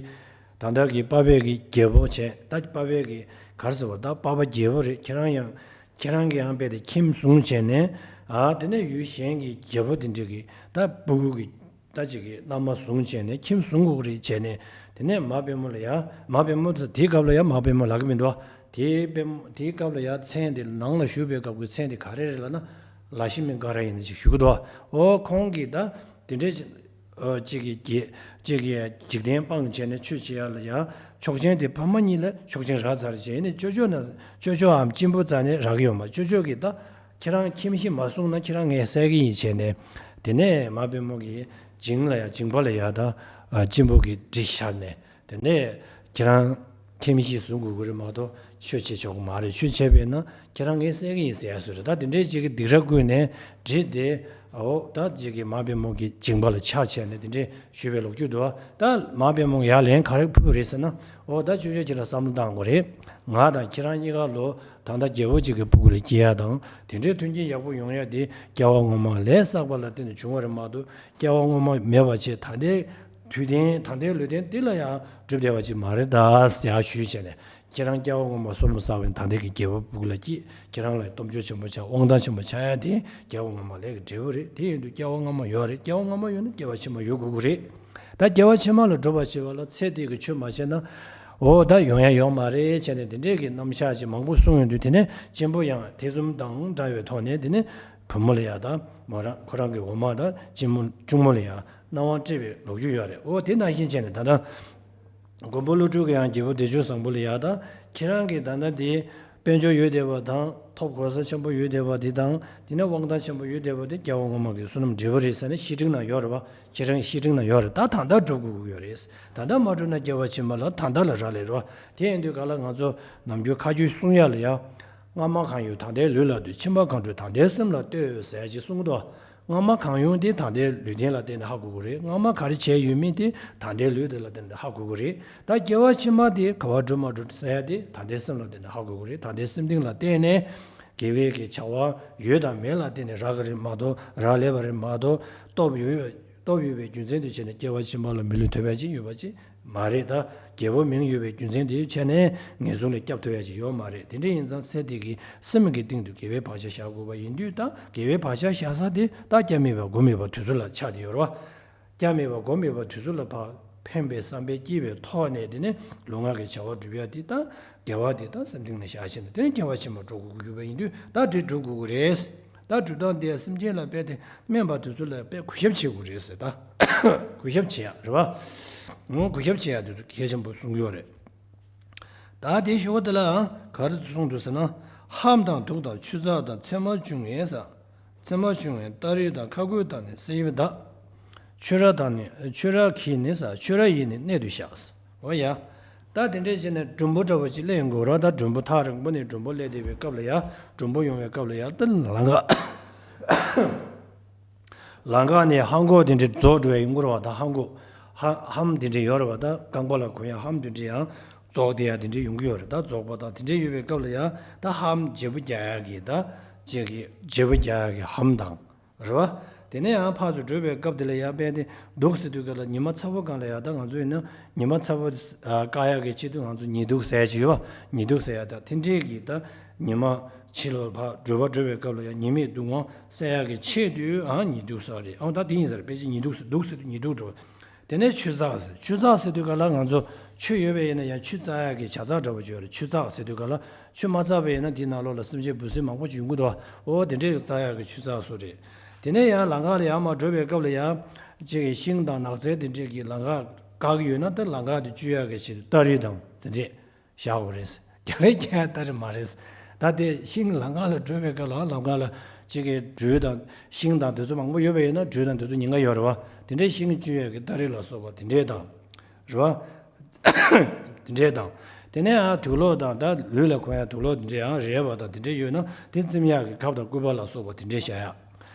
ད་ལྟ་གི་པ་ཕས་ཀྱི་རྒྱལ་པོ་བྱས། ད་པ་ཕས་ཀྱི་ག་རེ་ཟེར་བ། ད་པ་ཕ་རྒྱལ་པོ་རེད། ཁྱེད་རང་ཡང་ཁྱེད་རང་གི་ཡང་དཔེ་དེ་ཁྱིམ་བཟུང་བྱས་ནས། ཨ་དེ་ནས་ཡུལ་གཞན་གྱི་རྒྱལ་པོ་དེ་འདྲ་གི་ད་སྤུ་གུ་གི་ད་ཅིག་གི་མནའ་མ་བཟུང་བྱས་ནས་ཁྱིམ་བཟུང་དགོས་རེད་བྱས་ནས། དེ་ནས་མ་དཔལ་མོ་ལ་ཡ། མ་དཔལ་མོ་དེ་དེའི་སྐབས་ལ་ཡ་མ་དཔལ་མོ་ལབ་ཀྱི་མི་འདུག་དེའི་དཔལ་མོ་དེའི་སྐབས་ལ་ཡ་མཚན་དེ་ནང་ལ་བཞུགས་པའི་སྐབས་ཀྱི་མཚན་དེ་ག་རེ་རེད་ལབ་ན། ལ་ཤི་མི་དགའ་ར་ཡིན་ན་ཅིག་ཞུ་གི་འདུག་འོ་ཁོང་གིས་ད་དེ་འདྲའི་ཅིག་གི་གཅིག་གིས་འཇིག་རྟེན་སྤངས་བྱས་ནས་ཆོས་བྱེད་ཡ་ལ་ཡ་ཆོག་མཆན་དེ་ཕ་མ་གཉིས་ལ་ཆོག་མཆན་རག་ཚར་བྱས་ནས་ཅོ་ཅོ་ན་ཅོ་ཅོའམ་གཅེན་པོ་རྩ་ནས་རག་གི་ཡོད་མ། ཅོ་ཅོ་གིས་ད་ཁྱེད་རང་ཁྱིམ་གཞིས་མ་བཟུང་ན་ཁྱེད་རང་ངས་བསད་ཀྱི་ཡིན་བྱས་ནས། དེ་ནས་མ་དཔལ་མོ་གིས་འཇིང་ལ་ཡ་འཇིང་པ་ལ་ཡ་ད་གཅེན་པོ་གིས་གྲི་བཞག་ནས། དེ་ནས་ཁྱེད་རང་ཁྱིམ་གཞིས་བཟུང་དགོས་ཀྱི་རེད་མ་གཏོགས་ཆོས་བྱེད་ཆོག་གི་མ་རེད། ཆོས་བྱས་པས་ན་ཁྱེད་རང་ངས་བསད་ཀྱི་ཡིན་ཟེར་ཡ་བཟོ་རེད། ད་དེ་འདྲའི་ཅིག་གི་སྡིགས་ར་བསྐུལ་ནས་གྲི་དེ་འོ་ད་ཅིག་གི་མ་དཔལ་མོ་གི་འཇིང་པ་ལ་ཆགས་བྱས་ནས་དེ་འདྲའི་ཞུས་པའི་ལོ་རྒྱུས་འདུག་ད་མ་དཔལ་མོ་ཡར་ལན་ག་རེ་ཕུལ་རེད་ཟེར་ན། འོ་ད་ཅོ་ཅོ་ཁྱེད་རང་བསམ་བློ་བཏང་དགོས་རེད། ང་དང་ཁྱེད་རང་གཉིས་ཀ་ལོ་ད་ལྟ་རྒྱལ་པོ་ཅིག་གི་སྤུ་གུ་ལ་སྐྱེ་ཡ་དང་དེ་འདྲའི་མཐུན་རྐྱེན་ཡག་པོ་ཡོང་ཡ་དེ་སྐྱེ་བ་སྔོན་མ་ལས་བསགས་པ་ལ་བརྟེན་ནས་བྱུང་བ་རེད་མ་གཏོགས་སྐྱེ་བ་སྔོན་མ་མེད་པ་བྱས་ད་ལྟའི་དུས་གཏན་ད་ལྟའི་ལུས་རྟེན་འདི་ལ་ཡང་གྲུབ་བསྡད་པ་ཅིག་མ་རེད་ད་ཟེར་ཡག་ཞུས་བྱས་ནས། ཁྱེད་རང་སྐྱེ་བ་སྔོན་མ་བསོད་ནམས་བསགས་པའི་ད་ལྟའི་གི་རྒྱལ་པོ་སྤུ་གུ་ལ་སྐྱེས། ཁྱེད་རང་ལ་སྟོབས་འབྱོར་ཆེན་པོ་ཆགས། དབང་ཐང་ཆེན་པོ་ཆགས་ཡ་དེ་སྐྱེ་བ་སྔོན་མ་ལས་ཀྱི་འབྲས་བུ་རེད། དེ་ཡིན་དུས་སྐྱེ་བ་སྔ་མ་ཡོད་རེད། སྐྱེ་བ་སྔ་མ་ཡོད་ན་སྐྱེ་བ་ཕྱི་མ་ཡོད་དགོས་ཀྱི་རེད། ད་སྐྱེ་བ་ཕྱི་མ་ལ་སྒྲུབ་པ་བྱེད་པ་ལ་ཚེ་འདི་གི་ཆོས་མ་བྱས་ན་འོ་ད་ཡོང་ཡ་ཡོད་མ་རེད་བྱས་ནས་དེ་འདྲས་ཀྱི་རྣམ་གཞག་ཅིག་མང་པོ་གསུངས་ཡོང་དུས། དེ་ནས་གཅེན་པོ་ཡང་ཐེ་ཚོམ་དང་འདྲ་བའི་ཐོག་ནས་དེ་ནས་བུ་མོ་ལ་ཡ་ད་མོ་རང་ཁོ་རང་གི་འོ་མ་ད་གཅེན་མོ་གཅུང་མོ་ལ་ཡ་གནང་བ་སྤྲད་པའི་ལོ་རྒྱུས་ཡོད་རེད། འོ་དེ་ནང་བཞིན་བྱས་ནས་ད་ལྟ་མགོན་པོ་ཀླུ་སྒྲུབ་ཀྱི་ཡང་རྒྱལ་པོ་བདེ་མཆོག་བཟང་པོ་ལ་ཡ་ད་ཁྱེད་རང་གི་ད་ལྟ་དེ་དཔལ་འབྱོར་ཡོད་བསྡད་པ་དང་ཐོབ་གོ་ས་ཆེན་པོ་ཡོད་བསྡད་པ་དེ་དང་དེ་ནས་དབང་ཐང་ཆེན་པོ་ཡོད་བསྡད་པ་དེ་སྐྱེ་བ་སྔོན་མ་གི་བསོད་ནམས་འབྲས་བུ་རེད་ཟེར་ནས་བཤེས་སྤྲིང་ནང་ཡོད་རེད་བ། ཁྱེད་རང་བཤེས་སྤྲིང་ནང་ཡོད་རེད། ད་ད་ལྟ་སྒྲུབ་དགོས་ཀྱི་ཡོད་རེད། ད་ལྟ་མ་སྒྲུབ་ན་སྐྱེ་བ་ཕྱི་མ་ལ་ད་ལྟ་ལ་རག་ལས་རེད་བ། དེ་ཡིན་དུས་ག་ལ་ང་ཚོ་ནམ་རྒྱུན་ཁ་རྒྱུན་གསུང་ཡ་ལ་ཡ། སྔ་མ་གང་ཡོད་ད་ལྟའི་ལུས་ལ་ལྟོས། ཕྱི་མ་གང་འགྲོ་ད་ལྟའི་སེམས་ལ་ལྟོས་ཟེར་ཅིག་གསུང་གི་འདུག་སྔ་མ་གང་ཡོང་དེ་ད་ལྟའི་ལུས་རྟེན་ལ་བརྟེན་ནས་ཧ་གོ་གི་རེད། སྔ་མ་ག་རེ་བྱས་ཡོད་མེད་དེ་ད་ལྟའི་ལུས་རྟེན་ལ་བརྟེན་ནས་ཧ་གོ་གི་རེད། ད་སྐྱེ་བ་ཕྱི་མ་དེ་ག་པར་འགྲོ་མ་འགྲོ་ཟེར་ཡ་དེ་ད་ལྟའི་སེམས་ལ་བརྟེན་ནས་ཧ་གོ་གི་རེད། ད་ལྟའི་སེམས་གཏིང་ལ་བརྟེན་ནས་དགེ་བའི་གི་བྱ་བ་ཡོད་དང་མེད་ལ་བརྟེན་ནས་རག་གི་རེད་མ་གཏོགས། རག་ལས་པ་རེད་མ་གཏོགས། སྟོབས་ཡོད་སྟོབས་ཡོད་པའི་རྒྱུ་མཚན་དུ་བྱས་ནས་སྐྱེ་བ་ཕྱི་མ་ལ་མི་ལུས་ཐོབ་ཡ་ཅིག་ཡོད་པ་ཅིག་མ་རེད། ད་རྒྱལ་པོ་མིང་ཡོད་པའི་རྒྱུ་མཚན་དེ་བྱས་ནས་ངན་སོང་ལས་སྐྱབས་ཐུབ་ཡ་ཅིག་ཡོད་མ་རེད། དེ་འདྲ་ཡིན་ཙང་ཚེ་འདི་གི་སེམས་ཀྱི་སྟེང་དུ་དགེ་བའི་བག་ཆགས་བཞག་དགོས་པ་ཡིན་དུས། ད་དགེ་བའི་བག་ཆགས་བཞག་ས་དེ་ད་སྐྱབས་མེད་པ་སྒོམ་མེད་པ་དུས་ཚོད་ལ་ཆགས་བསྡད་ཡོད་རེད་བ། སྐྱབས་མེད་པ་སྒོམ་མེད་པ་དུས་ཚོད་ལ་ཕར་ཕན་པའི་བསམ་པས་སྐྱེས་པའི་ཐོག་ནས་དེ་ནས་ལུས་ངག་གི་བྱ་བ་སྒྲུབ་ཡ་དེ་ད་དགེ་བ་དེ་ད་སེམས་གཏིང་ནས་བཞག་བྱས་ནས་དེ་ནས་སྐྱེ་བ་ཕྱི་མ་འགྲོ་དགོས་ཀྱི་ཡོད་པ་ཡིན་དུས། ད་དེ་སྒྲུབ་དགོས་ཀྱི་རེད། ད་སྒྲུབ་སྟངས་དེ་སེམས་ཅན་ལ་དཔེ་དེ་སྨན་པ་དེ་ཚོ་ལ་དཔེ་གུས་ཞབས་བྱེད་དགོས་རེད་ཟེར། ད་གུས་ཞབས་བྱེད་ཡ་རེད་བ། ངོ་གུས་ཞབས་བྱེད་ཡ་དེ་ཚོ་གལ་ཆེན་པོ་གསུང་གི་ཡོད་རེད། ད་དེ་ཞུ་བ་དེ་ལའང་ག་རེ་གསུངས་འདུག་ཟེར་ན། ཧམ་དང་དུག་དང་ཆུ་ཚགས་དང་། མཚན་མ་བྱུང་བས་ཟ། མཚན་མ་བྱུང་བས་སྟ་རེ་དང་ཁ་རྒོད་དང་ནི་བསིལ་བའི་མདའ། ཁྱོད་ར་དང་ནི་ཁྱོད་ར་གིས་ནི་ཟ། ཁྱོད་ར་ཡིས་ནི་གནད་དུ་བཞག། འོ་ཡ། ད་དེ་འདྲས་བྱས་ནས་མགྲོན་པོ་འདྲ་བོ་ཅིག་སླེབས་ཡོང་གི་རེད། ད་མགྲོན་པོ་ཐག་རིང་པོ་ནས་མགྲོན་པོ་སླེབས་བསྡད་པའི་སྐབས་ལ་ཡ། མགྲོན་པོ་ཡོང་བའི་སྐབས་ལ་ཡ། ད་ལམ་ཁ་ལམ་ཁ་ནས་ཧམ་གོག་དེ་འདྲས་རྫོགས་འགྲོ་ཡ་ཡོང་གི་རེད་བ། ད་ཧམ་གོག་ཧ་ཧམ་དེ་འདྲས་ཡོད་རེད་བ། ད་རྐང་པ་ལ་གོན་ཡ་ཧམ་དེ་འདྲས་ཡང་རྫོགས་བསྡད་ཡ་དེ་འདྲས་ཡོང་གི་ཡོད་རེད། ད་རྫོགས་པ་དང་དེ་འདྲས་ཡོད་པའི་སྐབས་ལ་ཡ། ད་ཧམ་བརྗེ་པོ་རྒྱག་ཡ་གི་ད་ཅིག་གི་བརྗེ་པོ་རྒྱག་ཡ་གི་ཧམ་དང་། རེད་བ། དེ་ནས་ཡང་ཕར་ཚུར་འགྲོ་བའི་སྐབས་དེ་ལ་ཡང་དཔེ་དེ་འདུག་ཟེར་དུས་སྐབས་ལ་ཉི་མ་ཚ་པོ་སྒང་ལ་ཡང་ད་ང་ཚོ་ཡིན་ན་ཉི་མ་ཚ་པོ་བཀག་ཡག་གི་ཆེད་དུ་ང་ཚོ་ཉི་གདུགས་ཟེར་གྱི་ཡོད་པ། ཉི་གདུགས་ཟེར་ཡག་ད་དེ་འདྲས་ཀྱི་ད་ཉི་མ་ཕྱི་ལོགས་ཕར་འགྲོ་བ་འགྲོ་བའི་སྐབས་ལ་ཡང་ཉི་མའི་གདུང་བ་སེལ་ཡག་གི་ཆེད་དུ་ཨ་ཉི་གདུགས་ཟེར་བ་རེད། ཨང་ད་དེ་ཡིན་ས་རེད། དཔེ་ཆ་ཉི་གདུགས་ཟེར་འདུག་ཟེར་དུས་ཉི་གདུགས་འགྲོ་བ། དེ་ནས་ཆུ་ཚགས་ཟེར། ཆུ་ཚགས་ཟེར་དུས་ག་ལ་ང་ཚོ་ཆུ་ཡོད་པ་ཡིན་ན་ཡང་ཆུ་བཙག་ཡག་གི་ཇ་ཚགས་འདྲ་པོ་ཅིག་ཡོད་རེད། ཆུ་ཚགས་ཟེར་དུས་ག་ལ་ཆུ་མ་བཙགས་པ་ཡིན་ན་དེའི་ནང་ལོགས་ལ་སེམས་ཅན་འབུ་སྲིན་མང་པོ་ཅིག་ཡོང་གི་འདུག་བ། འོ་དེ་འདྲའི་བཙག་ཡག་གི་ཆུ་ཚགས་སུ་རེད། དེ་ནས་ཡང་ལམ་ཁ་ལ་ཡར་མར་འགྲོ་བའི་སྐབས་ལ་ཡང་ཅིག་གི་ཤིང་དང་ནགས་ཚལ་དེ་འདྲས་ཀྱི་ལམ་ཁ་བཀག་གི་ཡོད་ན་ད་ལམ་ཁ་དེ་གཅོད་ཡག་གི་ཆེད་དུ་སྟ་རེ་དང་དེ་འདྲས། བཞག་དགོས་རེད། རྒྱ་རས་རྒྱག་ཡ་སྟ་རེ་མ་རེད། ད་དེ་ཤིང་ལམ་ཁ་ལ་འགྲོ་བའི་སྐབས་ལ་ལམ་ཁ་ལ་གཅིག་གི་སྦྲུལ་དང་ཤིང་དང་དེ་ཚོ་མང་པོ་ཡོད་པ་ཡིན་ན་སྦྲུལ་དང་དེ་ཚོ་ཉེན་ཁ་ཡོད་རེད་བ། དེ་འདྲའི་ཤིང་གཅོད་ཡ་གི་སྟ་རེ་ལ་སོགས་པ་དེ་འདྲས་དང་། རེད་བ། དེ་འདྲས་དང་། དེ་ནས་ཨ་དུག་ལོག་དང་ད་ལུས་ལ་གོན་ཡ་དུག་ལོག་དེ་འདྲས་ཡང་རལ་པ་དང་དེ་འདྲས་ཡོད་ན་དེ་བཙེམ་ཡ་གི་ཁབ་དང་སྐུད་པ་ལ་སོགས་པ་དེ་འདྲས་བཞག་ཡ།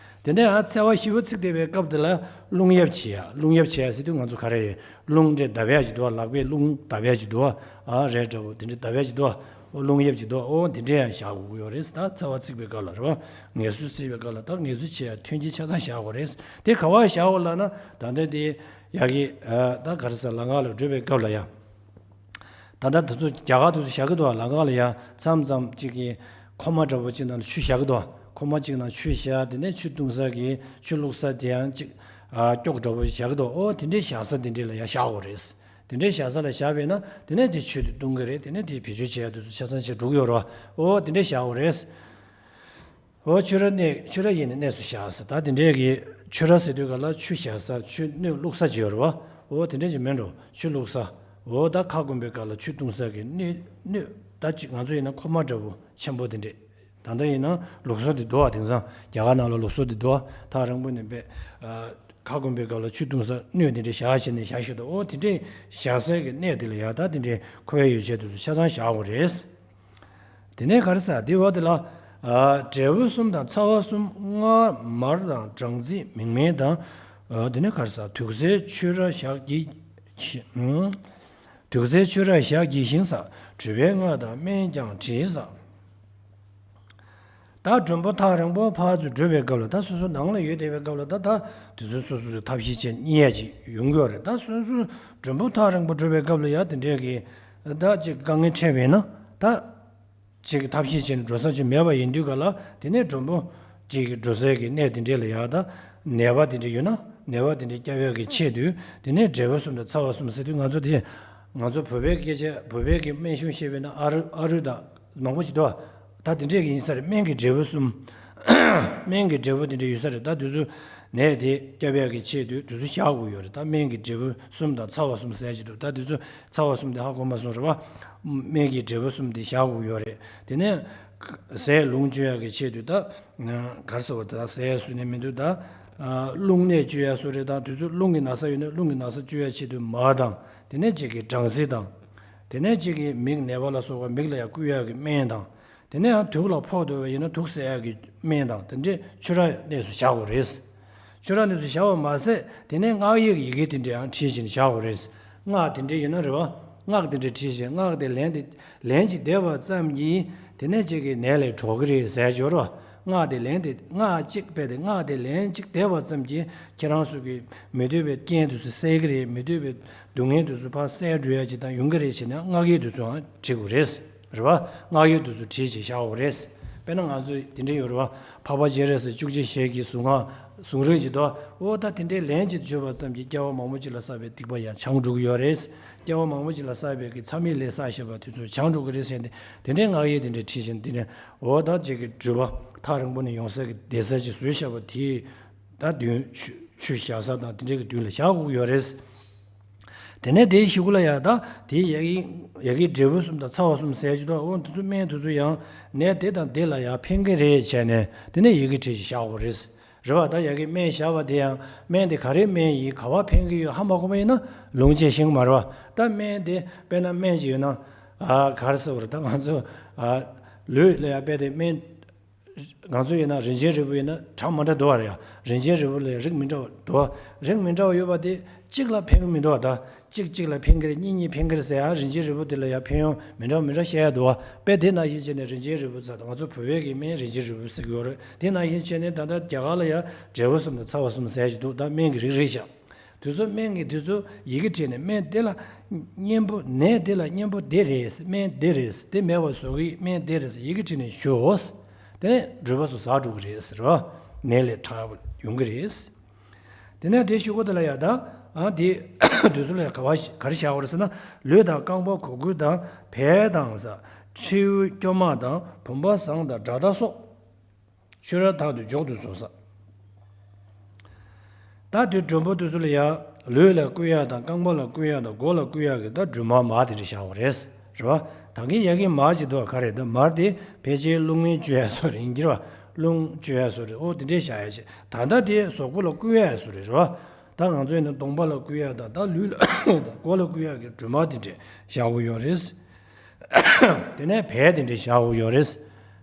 དེ་ནས་ཨ་ཚ་བ་ཞེ་པོ་ཚིག་བསྡད་པའི་སྐབས་དེ་ལ་རླུང་གཡབ་བྱེད་ཡ། རླུང་གཡབ་བྱེད་ཡ་ཟེར་དུས་ང་ཚོ་ག་རེ་ཡོད། རླུང་འདྲེ་བརྡབ་ཡ་ཅིག་འདུག་བ། ལག་པས་རླུང་བརྡབ་ཡ་ཅིག་འདུག་བ། ཨ་རས་འདྲ་བོ་དེ་འདྲེ་བརྡབ་ཡ་ཅིག་འདུག་བ། རླུང་གཡབ་ཅིག་འདུག་བ། ཨོ་དེ་འདྲེ་ཡང་བཞག་དགོས་ཀྱི་ཡོད་རེད། ད་ཚ་བ་ཚིག་པའི་སྐབས་ལ་རེད་བ། ངལ་གསོ་ཚིག་པའི་སྐབས་ལ་ད་ངལ་གསོ་བྱེད་ཡ་མཐུན་རྐྱེན་ཆ་ཚང་བཞག་དགོས་རེད། དེ་ག་བ་བཞག་དགོས་ལབ་ན་ད་ལྟ་དེ་ཡ་གི་ད་ག་རེ་ཟེར་ལམ་ཁ་ལ་འགྲོ་བའི་སྐབས་ལ་ཡ། ད་ལྟ་དེ་ཚོ་རྒྱ་གར་དེ་ཚོ་བཞག་གི་འདུག་བ། ལམ་ཁ་ལ་ཡ་མཚམས་མཚམས་གཅིག་གི་ཁོག་མ་འདྲ་པོ་གཅིག་ནང་ལ་ཆུ་བཞག་གི་འདུག་བ། ཁོག་མ་གཅིག་ནང་ཆུ་བཞག་དེ་ནས་ཆུ་བཏུང་ས་གི་ཆུ་བླུགས་ས་དེ་ཡང་གཅིག་ཨ་ཀྱོག་འདྲ་པོ་བཞག་གི་འདུག་ཨོ་དེ་འདྲའི་བཞག་ས་དེ་འདྲའི་ལ་ཡ་བཞག་དགོས་རེད། དེ་འདྲའི་བཞག་ས་ལ་བཞག་པས་ན་དེ་ནས་དེ་ཆུ་དེ་བཏུང་གི་རེད། དེ་ནས་དེ་བེད་སྤྱོད་བྱེད་ཡ་དེ་ཚོ་ཆ་ཚང་བྱེད་འགྲོ་གི་ཡོད་རེད་བ། ཨོ་དེ་འདྲའི་བཞག་དགོས་རེད། འོ་ཆུ་ར་གནས་ཆུ་ར་ཡིན་ནས་གནས་སུ་བཞག་ཟེར། ད་དེ་འདྲའི་གི་ཆུ་ར་ཟེར་དུས་ག་ལ་ཆུ་བཞག་ས་ཆུ་སྣོད་བླུགས་ས་ཅིག་ཡོད་རེད་བ། འོ་དེ་འདྲ་ཅིག་མིན་འགྲོ་ཆུ་བླུགས་ས། འོ་ད་ཁ་སྐོམ་པའི་སྐབས་ལ་ཆུ་བཏུང་ས་གི་སྣོད་སྣོད་ད་ཅིག་ང་ཚོ་ཡིན་ན་ཁོག་མ་འདྲ་བོ་ཆེན་པོ་དེ་འདྲས། ད་ལྟ་ཡིན་ན་ལུགས་སྲོལ་དེ་འདུག་བ། དེང་སང་རྒྱ་གར་ནང་ལ་ལུགས་སྲོལ་དེ་འདུག་བ། ཐག་རིང་པོ་ནས་པས་ཁ་སྐོམ་པའི་སྐབས་ལ་ཆུ་བཏུང་ས་སྣོད་དེ་འདྲས་བཞག་བྱས་ནས་བཞག་ཤོག་དང་། འོ་དེ་འདྲས་བཞག་སའི་གི་གནས་དེ་ལ་ཡ་ད་དེ་འདྲས་མཁོ་བའི་ཡོ་བྱད་དེ་ཚོ་ཆ་ཚང་བཞག་དགོས་རེད། དེ་ནས་ག་རེ་ཟེར་དེའི་འོག་དེ་ལ། ཨ་འབྲས་བུ་གསུམ་དང་ཚ་བ་གསུམ། སྔར་མར་དང་སྦྲང་རྩི་མིག་སྨན་དང་། ཨ་དེ་ནས་ག་རེ་ཟེར་དུག་སེལ་ཆུ་ར་ཞག་གི་ཨུམ། དུག་སེལ་ཆུ་ར་ཞག་གི་ཞིང་ཟ། གྲུབ་པའི་སྔགས་དང་སྨན་ཀྱང་བྲིས་ཟ། ད་མགྲོན་པོ་ཐག་རིང་པོ་ཕར་ཚུར་འགྲོ་བའི་སྐབས་ལ་ད་སོ་སོ་ནང་ལ་ཡོད་བསྡད་པའི་སྐབས་ལ་ད་ད་དུས་ཚོད་སོ་སོ་སོ་ཐབས་ཤེས་བྱས་གཉིད་ཡས་ཅིག་ཡོང་གི་ཡོད་རེད། ད་སོ་སོ་མགྲོན་པོ་ཐག་རིང་པོ་འགྲོ་བའི་སྐབས་ལ་ཡ་དེ་འདྲས་ཀྱི་ད་ཅིག་དཀའ་ངལ་འཕྲད་པས་ན་ད། ཅིག་གི་ཐབས་ཤེས་བྱས་ནས་འགྲོ་ས་ཅིག་མེད་པ་ཡིན་དུས་ག་ལ་དེ་ནས་མགྲོན་པོ་ཅིག་གི་འགྲོ་སའི་གི་གནས་དེ་འདྲས་ལ་ཡག་ད་ནད་པ་དེ་འདྲས་ཡོད་ན་ནད་པ་དེ་འདྲས་སྐྱོབ་ཡག་གི་ཆེད་དུ་དེ་ནས་འབྲས་བུ་གསུམ་དང་ཚ་བ་གསུམ་ཟེར་དུས་ང་ཚོ་དེ་ང་ཚོ་བོད་པའི་སྐད་ཆ་བོད་པའི་གི་སྨན་གཞུང་བཤད་པས་ན་ཨ་རུ་ཨ་རུ་དང་མང་པོ་ཅིག་འདུག་ད་དེ་འདྲས་ཀྱི་ཡིན་ས་རེད། སྨན་གྱི་འབྲས་བུ་གསུམ། སྨན་གྱི་འབྲས་བུ་དེ་འདྲས་ཡོད་ས་རེད། ད་དུས་ཚོད་ནད་དེ་སྐྱོབ་ཡག་གི་ཆེད་དུ་དུས་ཚོད་བཞག་དགོས་ཡོད་རེད། ད་སྨན་གྱི་འབྲས་བུ་གསུམ་དང་ཚ་བ་གསུམ་ཟེར་གྱི་འདུག་ད་དུས་ཚོད་ཚ་བ་གསུམ་དེ་ཧ་གོ་མ་སོང་རེད་བ། སྨན་གྱི་འབྲས་བུ་གསུམ་དེ་བཞག་དགོས་ཡོད་རེད། དེ་ནས་ཟས་ལུང་བཅོས་ཡག་གི་ཆེད་དུ་ད་ག་རེ་ཟེར་བ་ད་ཟས་སུ་ནས་མི་འདུག་ད་རླུང་ནད་བཅོས་ཡག་སུ་རེད། ད་དུས་ཚོད་རླུང་གི་ན་ཚ་ཡོད་ན་རླུང་གི་ན་ཚ་བཅོས་ཡག་ཆེད་དུ་མར་དང་དེ་ནས་གཅིག་གི་སྦྲང་རྩི་དང་། དེ་ནས་གཅིག་གི་མིག་ནད་པ་ལ་སོགས་པ་མིག་ལ་ཡང་བསྐུ་ཡག་གི་སྨན་དང་། དེ་ནས་ཡང་དུག་ལ་ཕོག་འདུག་པ་ཡིན་ན་དུག་སེལ་ཡག་གི་སྨན་དང་དེ་འདྲས་ཆུ་ར་གནས་སུ་བཞག་དགོས་རེད། ཆུ་ར་གནས་སུ་བཞག་པ་མ་ཟད་དེ་ནས་སྔགས་ཡིག་གི་ཡི་གེ་དེ་འདྲས་ཡང་བྲིས་བཞིན་བཞག་དགོས་རེད། སྔགས་དེ་འདྲས་ཡིན་ན་རེད་བ། སྔགས་དེ་འདྲས་བྲིས་བཞིན་སྔགས་དེ་ལན་དེ་ལན་གཅིག་བཟླས་པ་ཙམ་གྱིས་དེ་ནས་གཅིག་གི་ནད་ལས་གྲོལ་གི་རེད་ཟེར་གྱི་ཡོད་རེད་བ། སྔགས་དེ་ལན་དེ་སྔགས་གཅིག་བཟླས་ཏེ་སྔགས་དེ་ལན་གཅིག་བཟླས་པ་ཙམ་གྱིས་ཁྱེད་རང་ཚོ་གི་མི་འདོད་པའི་རྐྱེན་དེ་ཚོ་སེལ་གི་རེད། མི་འདོད་པའི་སྡུག་བསྔལ་དེ་ཚོ་ཕར་སེལ་འགྲོ་ཡག་ཅིག་དང་ཡོང་གི་རེད་བྱས་ནས་སྔགས་ཡིག་དེ་ཚོའང་བྲིས་དགོས་རེད། རེད་བ། སྔགས་ཡིག་དེ་ཚོ་བྲིས་བྱས་བཞག་དགོས་རེད། དཔེར་ན་ང་ཚོས་དེ་འདྲ་ཡོད་རེད་བ། འཕགས་པ་སྤྱན་རས་གཟིགས་བཅུ་གཅིག་ཞལ་གྱི་གཟུངས་སྔགས་གཟུངས་རིང་ཅིག་འདུག་འོ་ད་དེ་འདྲའི་ལན་ཅིག་བརྗོད་པ་ཙམ་གྱིས་སྐྱེ་བ་མང་པོ་ཅིག་ལ་བསགས་པའི་སྡིག་པ་ཡང་བྱང་འགྲོ་གི་ཡོད་རེད། སྐྱེ་བ་མང་པོ་ཅིག་ལ་བསགས་པའི་གི་མཚམས་མེད་ལས་བསགས་བཞག་པ་དེ་ཚོ་བྱང་འགྲོ་གི་རེད་ཟེར་ནས་དེ་འདྲའི་སྔགས་ཡིག་དེ་འདྲ་བྲིས་བཞིན་དེ་ནས་འོ་ད་ཅིག་གི་སྒྲུབ་པ་ཐག་རིང་པོ་ནས་ཡོང་ས་གི་བསྡད་ས་ཅིག་བཟོས་བཞག་པ་དེ་ད་མདུན་ཆུ་ཆུ་བཞག་ས་དང་དེ་འདྲའི་གི་མདུན་ལ་བཞག་དགོས་ཀྱི་ཡོད་རེད། དེ་ནས་དེའི་གཞུག་གུ་ལ་ཡང་ད་དེའི་ཡ་གི་ཡ་གི་འབྲས་བུ་གསུམ་དང་ཚ་བ་གསུམ་ཟེར་གྱི་འདུག་འོ་དེ་ཚོ་སྨན་དེ་ཚོ་ཡང་ནད་དེ་དང་དེ་ལ་ཡང་ཕན་གི་རེད་བྱས་ནས་དེ་ནས་ཡི་གེ་བྲིས་ཤིག་བཞག་དགོས་རེད། རེད་བ། ད་ཡ་གི་སྨན་བཞག་པ་དེ་ཡང་སྨན་དེ་ག་རེ་སྨན་ཡིན་ག་བ་ཕན་གི་ཡོད་ཧ་མ་གོ་བ་ཡིན་ན་ལུང་བཅད་ཤེས་ཀྱི་མ་རེད་བ། ད་སྨན་དེ་དཔེར་ན་སྨན་ཅིག་ཡོད་ན་ཨ་ག་རེ་ཟེར་བ་རེད། ད་ང་ཚོ་ཨ་ལུས་ལ་ཡང་དཔེ་དེ་སྨན་ང་ཚོ་ཡིན་ན་རིན་ཆེན་རིལ་བུ་ཡིན་ན་གྲངས་མ་འདྲ་འདུག་བ་རེད་ཡ། རིན་ཆེན་རིལ་བུ་ལ་ཡང་རིགས་མི་འདྲ་བ་འདུག་རིགས་མི་འདྲ་བ་ཡོད་པ་དེ་གཅིག་ལ་ཕན་གི་མི་འདུག་བ། ད་ གཅིག་གཅིག་ལ་ཕན་གྱི་རེད། གཉིས་གཉིས་ཕན་གྱི་རེད་ཟེར་ཡང་རིན་ཆེན་རིལ་བུ་དེ་ལ་ཡང་ཕན་ཡོན་མི་འདྲ་མི་འདྲ་བཤད་ཡ་འདུག་བ། དཔེ་དེ་ནང་བཞིན་བྱས་ནས་རིན་ཆེན་རིལ་བུ་ཟེར། ང་ཚོ་བོད་པའི་གི་སྨན་རིན་ཆེན་རིལ་བུ་ཟེར་གྱི་ཡོད་རེད། དེ་ནང་བཞིན་བྱས་ནས་ད་ལྟ་རྒྱ་གར་ལ་ཡང་འབྲས་བུ་གསུམ་དང་ཚ་བ་གསུམ་ཟེར་གྱི་འདུག་ད་སྨན་གྱི་རིགས་རེད་ཤག་དེ་ཚོ་སྨན་གྱི་དེ་ཚོ་ཡི་གེ་བྲིས་ནས་སྨན་དེ་ལ་གཉེན་པོ། ནད་དེ་ལ་གཉེན་པོ་དེ་རེད། སྨན་དེ་རེད། དེ་མེད་པ་བཟོ་གི་སྨན་དེ་རེད། ཡི་གེ་བྲིས་ནས་ཞོག་དེ་ནས་འགྲུལ་པ་ཚོ་ཟ་འགྲོ་གི་རེད་ཟེར་བ། ནད་ལས་དྲག་པ་ཡོང་གི་རེད། དེ་ནས་དེ་ཞུ་གོ་དེ་ལ་ཡ་ད། ཨ་དེ་དུས་ཚོད་ལ་ག་བ་ག་རེ་བཞག་པ་རེད་ཟེར་ན། ལུས་དང་རྐང་པ་གོ་ཁུ་དང་བལ་དང་ས། མཁྲིས་པའི་སྐྱོ་མ་དང་བུམ་པ་བཟང་དང་དགྲ་སྟ་སོགས། ཆུ་ར་དག་ཏུ་འཇོག་ཏུ་གསོལ་ས། ད་དེ་མགྲོན་པོ་དུས་ཚོད་ལ་ཡ། ལུས་ལ་བསྐུ་ཡ་དང་རྐང་པ་ལ་བསྐུ་ཡ་དང་མགོ་ལ་བསྐུ་ཡ་གི་ད་འབྲུ་མར་མར་དེ་འདྲ་བཞག་པ་རེད། རེད་བ། ད་གིན་ཡ་གིན་མར་ཅིག་འདུག་ག་རེད། ད་མར་དེ་ཕལ་ཆེར་རླུང་མེ་བཅུ་ཡ་སོ་རེད་ཡིན་གྱི་རེད་བ། རླུང་བཅུ་ཡ་སོ་རེད། ཨོ་དེ་འདྲས་བཞག་ཡ་ཆེ། ད་ལྟ་དེ་གཟུགས་པོ་ལ་བསྐུ་ཡ་སོ་རེད། རེད་བ། ད་ང་ཚོ་ཡིན་ན་གདོང་པ་ལ་བསྐུ་ཡ་དང་ད་ལུས་ལ་མགོ་ལ་བསྐུ་ཡ་གི་འབྲུ་མར་དེ་འདྲས་བཞག་གི་ཡོད་རེད། དེ་ནས་བལ་དེ་འདྲས་བཞག་གི་ཡོད་རེད།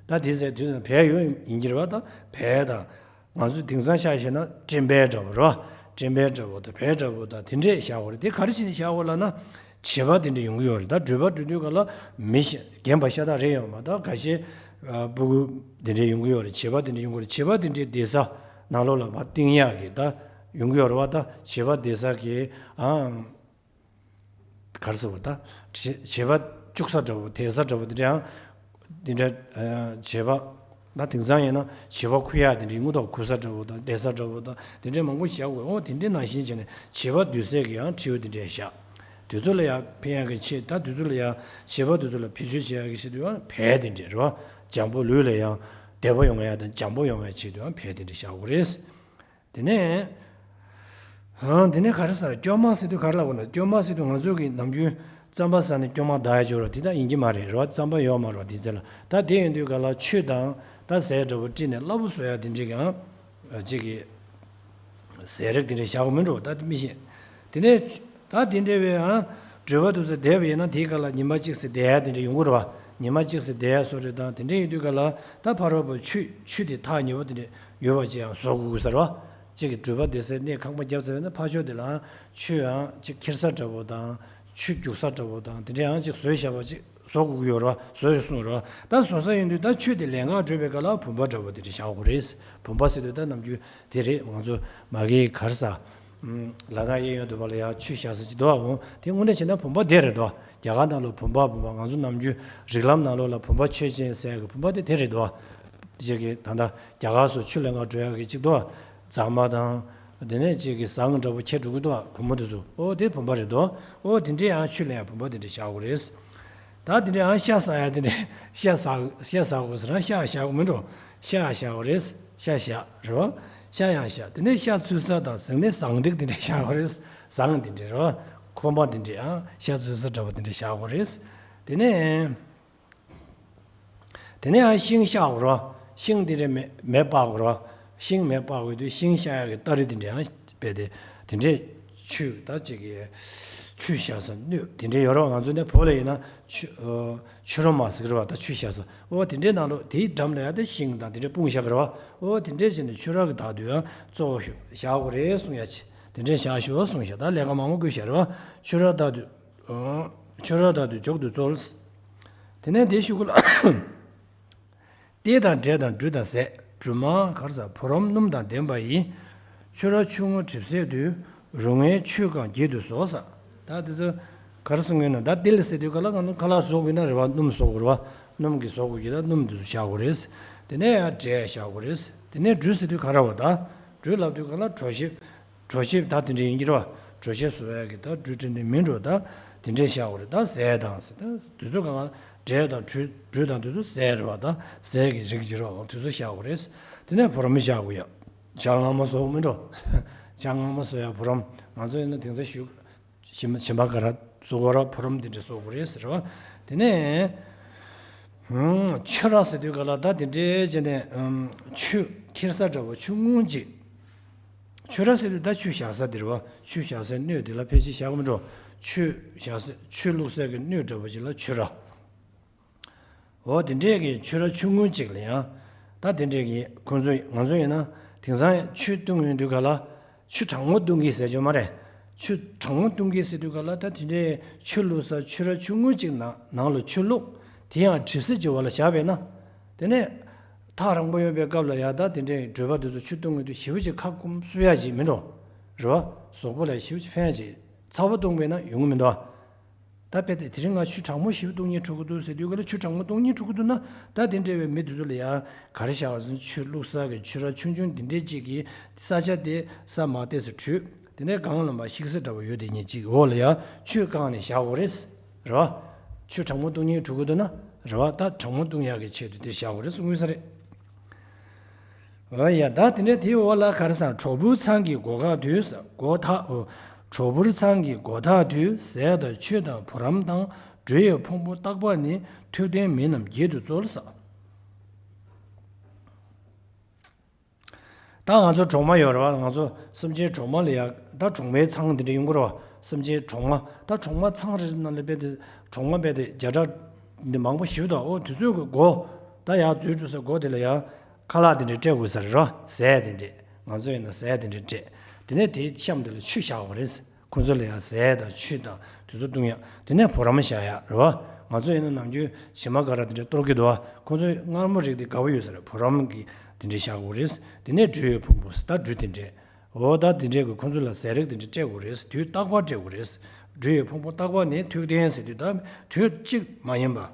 ད་དེ་ཟེར་དུས་ཙམ་བལ་ཡོད་ཡིན་གྱི་རེད་བ། ད་བལ་དང་། ང་ཚོས་དེང་སང་ཆ་བཞག་ན་སྤྲིན་བལ་འདྲ་བོ་རེད་བ། སྤྲིན་བལ་འདྲ་བོ་དང་བལ་འདྲ་བོ་དང་དེ་འདྲས་བཞག་དགོས་རེད། དེ་ག་རེ་བྱས་ནས་བཞག་དགོས་ལབ་ན། བྱིས་པ་དེ་འདྲས་ཡོང་གི་ཡོད་རེད། ད་འགྲུལ་པ་འགྲོ་དུས་ག་ལ་མི་ཤ་རྒན་པ་ཤ་སྟག་རེ་ཡོང་མ། ད་ཁ་ཤས་ཨ་སྤུ་གུ་དེ་འདྲས་ཡོང་གི་ཡོད་རེད། བྱིས་པ་དེ་འདྲས་ཡོང་གི་རེད། བྱིས་པ་དེ་འདྲས་བསྡད་ས་ནང་ལོགས་ལ་མར་བཏིང་ཡག་གི་ད་ཡོང་གི་ཡོད་རེད་བ། ད་བྱིས་པ་བསྡད་ས་གི་ཨང་། ག་རེ་ཟེར་བ་ད། བྱིས་བྱིས་པ་བཅུག་ས་འདྲ་བོ་དེད་ས་འདྲ་བོ་དེ་འདྲའང་། དེ་འདྲ་ཨ་བྱིས་པ། ད་དེང་སང་ཡིན་ན་བྱིས་པ་ཁུར་ཡག་དེ་འདྲའི་དངུལ་ཐོག་ཁུར་ས་འདྲ་བོ་དང་དེད་ས་འདྲ་བོ་དང་དེ་འདྲའི་མང་པོ་བཞག་དགོས། འོ་དེ་འདྲའི་ནང་བཞིན་བྱས་ནས་བྱིས་པ་སྡོད་སའི་གི་ཡང་མཁྲིས་པ་དེ་འདྲའི་བཞག་དུས་ཚོད་ལ་ཡང་ཕན་ཡག་གི་ཆེད། ད་དུས་ཚོད་ལ་ཡང་བྱིས་པ་དུས་ཚོད་ལ་བེད་སྤྱོད་བྱེད་ཡག་གི་ཆེད་དུ་ཡང་བལ་དེ་འདྲའི་རེད་བ། ལྗང་པོ་ལུས་ལ་ཡང་བདེ་པོ་ཡོང་ཡག་དང་ལྗང་པོ་ཡོང་ཡག་ཆེད་དུ་ཡང་བལ་དེ་འདྲའི་བཞག་དགོས་རེད། དེ་ནས། ཧང་། དེ་ནས་ག་རེ་ཟེར། སྐྱོ་མ་ཟེར་དུས་ག་རེ་ལབ་དགོས་ན། སྐྱོ་མ་ཟེར་དུས་ང་ཚོ་གི་ནམ་རྒྱུན་རྩམ་པ་ཟ་ནས་སྐྱོ་མ་འདག་ཡ་ཅིག་ཡོད་རེད་བ། དེ་ད་ཡིན་གྱི་མ་རེད། རེད་བ། རྩམ་པ་ཡོད་མ་རེད་བ་དེ་ཚེ་ལ། ད་དེ་ཡིན་དུས་ག་ལ་ཆུ་དང་ད་ཟས་འདྲ་བོ་བཀྲུས་ནས་སླ་པོ་བཟོ་ཡ་དེ་འདྲས་ཀྱང་ཅིག་གི་ཟས་རིགས་དེ་འདྲས་བཞག་གི་མིན་འགྲོ། ད་མི་ཤེས། དེ་ནས་ད་དེ་འདྲས་བས་ཨང་། འགྲུལ་པ་དེ་ཚོ་བསྡད་པ་ཡིན་ན་དེའི་སྐབས་ལ་ཉི་མ་གཅིག་ཙམ་བསྡད་ཡ་དེ་འདྲས་ཡོང་གི་རེད་བ། ཉི་མ་གཅིག་ཙམ་བསྡད་ཡ་བཟོ་འདྲ་དང་དེ་འདྲས་ཡིན་དུས་ག་ལ་ད་ཕ་རོལ་པོ་ཆུ་ཆུ་དེ་ཐག་ཉེ་པོ་དེ་འདྲས་ཡོད་པ་ཅིག་ཡང་བཟོ་དགོས་ཀྱི་ཟེར་བ། གཅིག་གི་འགྲུལ་པ་དེ་ཚོས་གནས་ཁང་པ་བརྒྱབ་ཚར་བས་ན་ཕར་ཕྱོགས་དེ་ལའང་ཆུ་ཡང་གཅིག་འཁྱེར་ས་འདྲ་བོ་དང་ཆུ་རྒྱུག་ས་འདྲ་བོ་དང་དེ་འདྲ་ཡང་གཅིག་བཟོས་བཞག་པ་གཅིག་བཟོ་དགོས་ཀྱི་ཡོད་རེད་བ། བཟོས་གསུངས་རེད་བ། ད་བཟོ་ས་ཡིན་དུས་ད་ཆུ་དེ་ལེན་གར་འགྲོ་བའི་སྐབས་ལ་བུམ་པ་འདྲ་བོ་དེ་འདྲ་བཞག་དགོས་རེད། བུམ་པ་ཟེར་དུས་ད་ནམ་རྒྱུན་དེ་རེད། ང་ཚོ་མ་གིའི་གར་ས་ལ་ང་གཡས་གཡོན་དུ་བ་ལ་ཡང་ཆུ་བཞག་ས་ཅིག་འདུག་ཨ། འོང་དེ་དངོས་གནས་བྱས་ན་བུམ་པ་དེ་རེད་དོ། རྒྱ་གར་ནང་ལོགས་བུམ་པ་བུམ་པ་ང་ཚོ་ནམ་རྒྱུན་རིགས་ལམ་ནང་ལོགས་ལ་བུམ་པ་མཆོད་ཅན་ཟེར་གི་བུམ་པ་དེ་དེ་རེད་དོ། ཅིག་གི་ད་ལྟ་རྒྱ་གར་སོགས་ཆུ་ལེན་གར་འགྲོ་ཡག་གི་ཅིག་འདུག་ཨ། རྫ་མ་དང་། དེ་ནས་ཅིག་གི་ཟངས་འདྲ་པོ་ཁྱེར་འགྲོ་གི་འདུག་ཨ། བུ་མོ་དེ་ཚོ། ཨོ་དེ་བུམ་པ་རེད་དོ། ཨོ་དེ་འདྲའི་ཡང་ཆུ་ལེན་ཡ་བུམ་པ་དེ་འདྲ་བཞག་དགོས་རེད། ད་དེ་འདྲའི་ཡང་ཤ་ཟ་ཡ་དེ་འདྲའི་ཤ་ཟ་ཤ་ཟ་དགོས་ཟེར་ན་ཤ་བཞག་དགོས་མིན་འགྲོ། ཤ་བཞག་དགོས་རེད། ཤ་བཞག་རེད་བ། ཤ་ཡང་བཞག་དེ་ནས་ཤ་འཚོལ་ས་དང་ཟངས་ནས་ཟངས་སྡིག་དེ་འདྲ་བཞག་དགོས་རེད། ཟངས་དེ་འདྲ་རེད་བ། ཁོམ་པ་དེ་འདྲ་ཡང་ཤ་འཚོལ་ས་འདྲ་པོ་དེ་འདྲ་བཞག་དགོས་རེད། དེ་ནས། དེ་ནས་ཡང་ཤིང་བཤགས་དགོས་རེད་བ། ཤིང་དེ་འདྲ་མེ་མེ་སྤར་དགོས་རེད་བ། ཤིང་མེ་སྤར་དགོས་དུས་ཤིང་བཤགས་ཡག་གི་སྟ་རེ་དེ་འདྲ་ཡང་སྤེལ་ཏེ་དེ་འདྲས་ཆུ་ད་ཅིག་གི་ཆུ་བཤགས་ས་སྣོད་དེ་འདྲ་ཡོད་རེད་བ། ང་ཚོ་ནས་བོད་ལ་ཡིན་ན་ཆུ་ཨོ་ཆུ་རོ་མ་ཟེར་གི་རེད་བ། ད་ཆུ་བཤགས་ས་ཨོ་དེ་འདྲའི་ནང་ལོགས་དེའི་འགྲམ་ལ་ཡང་དེ་ཤིང་དང་དེ་འདྲ་སྤུངས་བཞག་གི་རེད་བ། ཨོ་དེ་འདྲས་བྱས་ནས་ཆུ་ར་གི་བདག་དུས་ཡང་གཙོ་བོ་ཞུ་བཞག་དགོས་རེད་གསུངས་ཡ་ཆེ། དེ་འདྲས་བཞག་ཞུ་གསུངས་བཞག་ད་ལས་ཀ་མང་པོ་དགོས་བཞག་རེད་བ། ཆུ་ར་བདག་དུས། ཆུ་ར་དག་ཏུ་འཇོག་ཏུ་གསོལ། དེ་ནས་དེ་ཤུ་གུ་ལ། ཏེ་དང་འབྲས་དང་འབྲུ་དང་ཟས། འབྲུ་མར་གར་ཟ་བུ་རམ་སྣུམ་དང་ལྡན་པ་ཡི། ཆུ་ར་ཆུང་ངུ་གྲིབ་སེལ་དུས། རུ་ངའི་ཆུས་གང་བགྱིད་དུ་གསོལ་ས། ད་དེ་ཚོ་གར་སོང་ངེ་ན་ད་ཏིལ་ཟེར་དུས་ག་ལ་གང་ཁ་ལག་བཟོ་དགོས་ན་རེ་བ་སྣུམ་བཟོ་དགོས་རེ་བ། སྣུམ་གྱི་བཟོ་དགོས་ཀྱི་ད་སྣུམ་དུ་བཞག་དགོས་རེད། དེ་ནས་ཡང་འབྲས་བཞག་དགོས་རེད། དེ་ནས་འབྲུ་ཟེར་དུས་ག་ར་བ་ད། འབྲུ་ལབ་དུས་ག་ལ་གྲོ་ཞིབ། གྲོ་ཞིབ་ད་དེ་འདྲ་ཡིན་གྱི་རེད་བ། གྲོ་ཞིབ་བཟོ་ཡ་གི་ད་འབྲུ་དེ་འདྲ་མིན་འགྲོ་ད། དེ་འདྲ་བཞག་དགོས་རེད། ད་ཟས་དང་ཟེར་ད་དུས་ཚོད་གང་གང་འབྲས་དང་འབྲུ་འབྲུ་དང་དེ་ཚོ་ཟས་རེད་བ། ད་ཟས་ཀྱི་རིགས་ཀྱི་རོ་དུས་ཚོད་བཞག་དགོས་རེད། དེ་ནས་བུ་རམ་བཞག་དགོས་ཡ། ཇ་མངར་མོ་བཟོ་མིན་འགྲོ། ཇ་མངར་མོ་བཟོ་ཡ་བུ་རམ་ང་ཚོ་ཡིན་ན་དེང་སང་ཞུ། ཞིམ་ཞིམ་པ་ག་ར་བཟོ་དགོས་ར་བུ་རམ་དེ་འདྲ་བཟོ་དགོས་རེད་ཟེར་བ། དེ་ནས། ཆུ་ར་ཟེར་དུས་ག་ལ་ད་དེ་འདྲའི་བྱས་ནས་ཆུ་འཁྱེར་ས་འདྲ་བོ་ཆུང་ངུ་ཅིག་ཆུ་ར་ཟེར་དུས་ད་ཆུ་བཞག་ས་དེ་རེད་བ། ཆུ་བཞག་སའི་སྣོད་དེ་ལ་ཕལ་ཆེར་བཞག་མི་འགྲོ། ཆུ་བཞག་ས་ཆུ་བླུགས་སའི་གི་སྣོད་འདྲ་བོ་ཅིག་ལ་ཆུ་ར། འོ་དེ་འདྲས་ཀྱི་ཆུ་ར་ཆུང་ངུ་ཅིག་ལ་ཡང་། ད་དེ་འདྲས་ཀྱི་ཁོང་ཚོ་ང་ཚོ་ཡིན་ན་དེང་སང་ཆུ་བཏུང་ཡོང་དུས་ག་ལ་ཆུ་གྲང་མོ་བཏུང་གི་ཟེར་ཆོག་མ་རེད། ཆུ་གྲང་མོ་བཏུང་གི་ཟེར་དུས་ག་ལ་ད་དེ་འདྲའི་ཆུ་བླུགས་ས་ཆུ་ར་ཆུང་ངུ་གཅིག་ནང་ནང་ལ་ཆུ་བླུགས། དེ་ཡང་གྲིབ་བསིལ་གྱི་འོག་ལ་བཞག་པས་ན། དེ་ནས་ཐག་རིང་པོ་ཡོད་པའི་སྐབས་ལ་ཡང་ད་དེ་འདྲའི་དྲོད་འབར་དེ་ཚོ་ཆུ་བཏུང་གི་དུས་ཞེ་པོ་ཅིག་ཁ་སྐོམ་གསོ་ཡག་ཅིག་མིན་འགྲོ། རེད་བ། གཟུགས་པོ་ལ་ཞེ་པོ་ཅིག་ཕན་ཡག་ཅིག་ཚ་བོ་བཏུང་བས་ན་ཡོང་གི་མི་འདུག་བ། ད་དཔེ་དེ་དེ་རིང་ང་ཆུ་གྲང་མོ་ཞེ་པོ་བཏུང་སྙིང་བྲོ་གི་འདུག་ཟེར་དུས་ག་ལ་ཆུ་གྲང་མོ་བཏུང་སྙིང་བྲོ་གི་འདུག་ན། ད་དེ་འདྲ་བའི་མི་དེ་ཚོ་ལ་ཡང་ག་རེ་བཞག་པ་ཟེར་ན། ཆུ་བླུགས་ས་གི་ཆུ་ར་ཆུང་ཆུང་དེ་འདྲས་ཅིག་གིས་ས་ཆ་དེ་ས་མར་ཏོག་ཙམ་དྲོས། དེ་ནས་སྒང་ལ་མར་ཤིག་ས་འདྲ་བོ་ཡོད་དེ་ཉིད་ཅིག་འོག་ལ་ཡང་ཆུ་བཀང་ནས་བཞག་དགོས་རེད། རེད་བ། ཆུ་གྲང་མོ་བཏུང་སྙིང་བྲོ་གི་འདུག་ན། རེད་བ། ད་གྲང་མོ་བཏུང་ཡག་གི་ཆེད་དུ་དེ་བཞག་དགོས་རེད་གསུང་གི་ས་རེད། འོ་ཡ། ད་དེ་འདྲ་དེའི་འོག་ལ་ག་རེ་ཟེར། གྲོག་སྦུར་ཚང་གི་སྒོ་ཁ་དུས་སྒོ་ཐག་འོ། གྲོག་སྦུར་ཚང་གི་སྒོ་ཐག་དུས་ཟས་དང་ཆུ་དང་བུ་རམ་དང་། སྦྲུལ་ཡི་ཕུང་པོ་བཏགས་པ་ནི། ཐུབ་བསྟན་མི་རྣམས་བགྱིད་དུ་གསོལ་ཟེར། ད་ང་ཚོ་གྲོག་མ་ཡོད་རེད་བ། ང་ཚོ་སེམས་ཅན་གྲོག་མ་ལ་ཡ་ད་གྲོག་མའི་ཚང་འདི་འདྲ་ཡོང་གི་རེད་བ། སེམས་ཅན་གྲོག་མ། ད་གྲོག་མ་ཚང་རེ་རེ་ནང་ལ་རྦད་དེ་གྲོག་མ་རྦད་དེ་བརྒྱ་ཕྲག་འདི་མང་པོ་ཞིག་འདུག་འོ་དེ་ཚོའི་གི་སྒོ་ད་ཡར་འཛུལ་འགྲོ་སའི་སྒོ་དེ་ལ་ཡ་ཁ་ལག་དེ་འདྲ་སྤྲད་དགོས་ས་རེད་བ། ཟས་དེ་འདྲ། ང་ཚོ་ཡིན་ན་ཟས་དེ་འདྲ་སྤྲད། དེ་ནས་དེའི་གཤམ་དེ་ལ་ཆུ་བཞག་དགོས་རེད། ཁོ་ཚོ་ལ་ཡང་ཟས་དང་ཆུ་དང་དེ་ཚོ་བཏུང་ཡག་དེ་ནས་བུ་རམ་བཞག་ཡག་རེད་བ། ང་ཚོ་ཡིན་ན་ནམ་རྒྱུན་བྱེ་མ་ག་ར་དེ་འདྲ་གཏོར་གྱི་འདུག་བ། ཁོ་ཚོ་མངར་མོ་རིགས་དེ་དགའ་པོ་ཡོད་ས་རེད། བུ་རམ་གྱི་དེ་འདྲ་བཞག་དགོས་རེད། དེ་ནས་སྦྲུལ་ཡི་ཕུང་པོ་ཟེར་ད་སྦྲུལ་དེ་འདྲས། འོ་ད་དེ་འདྲས་ཀྱི་ཁོ་ཚོ་ལ་ཟས་རིགས་དེ་འདྲ་སྤྲད་དགོས་རེད། དུས་རྟག་པར་སྤྲད་དགོས་རེད། སྦྲུལ་ཡི་ཕུང་པོ་རྟག་པ་ནི་ཐུབ་བསྟན་ཟེར་དུས་ད་དུས་གཅིག་མ་ཡིན་པ།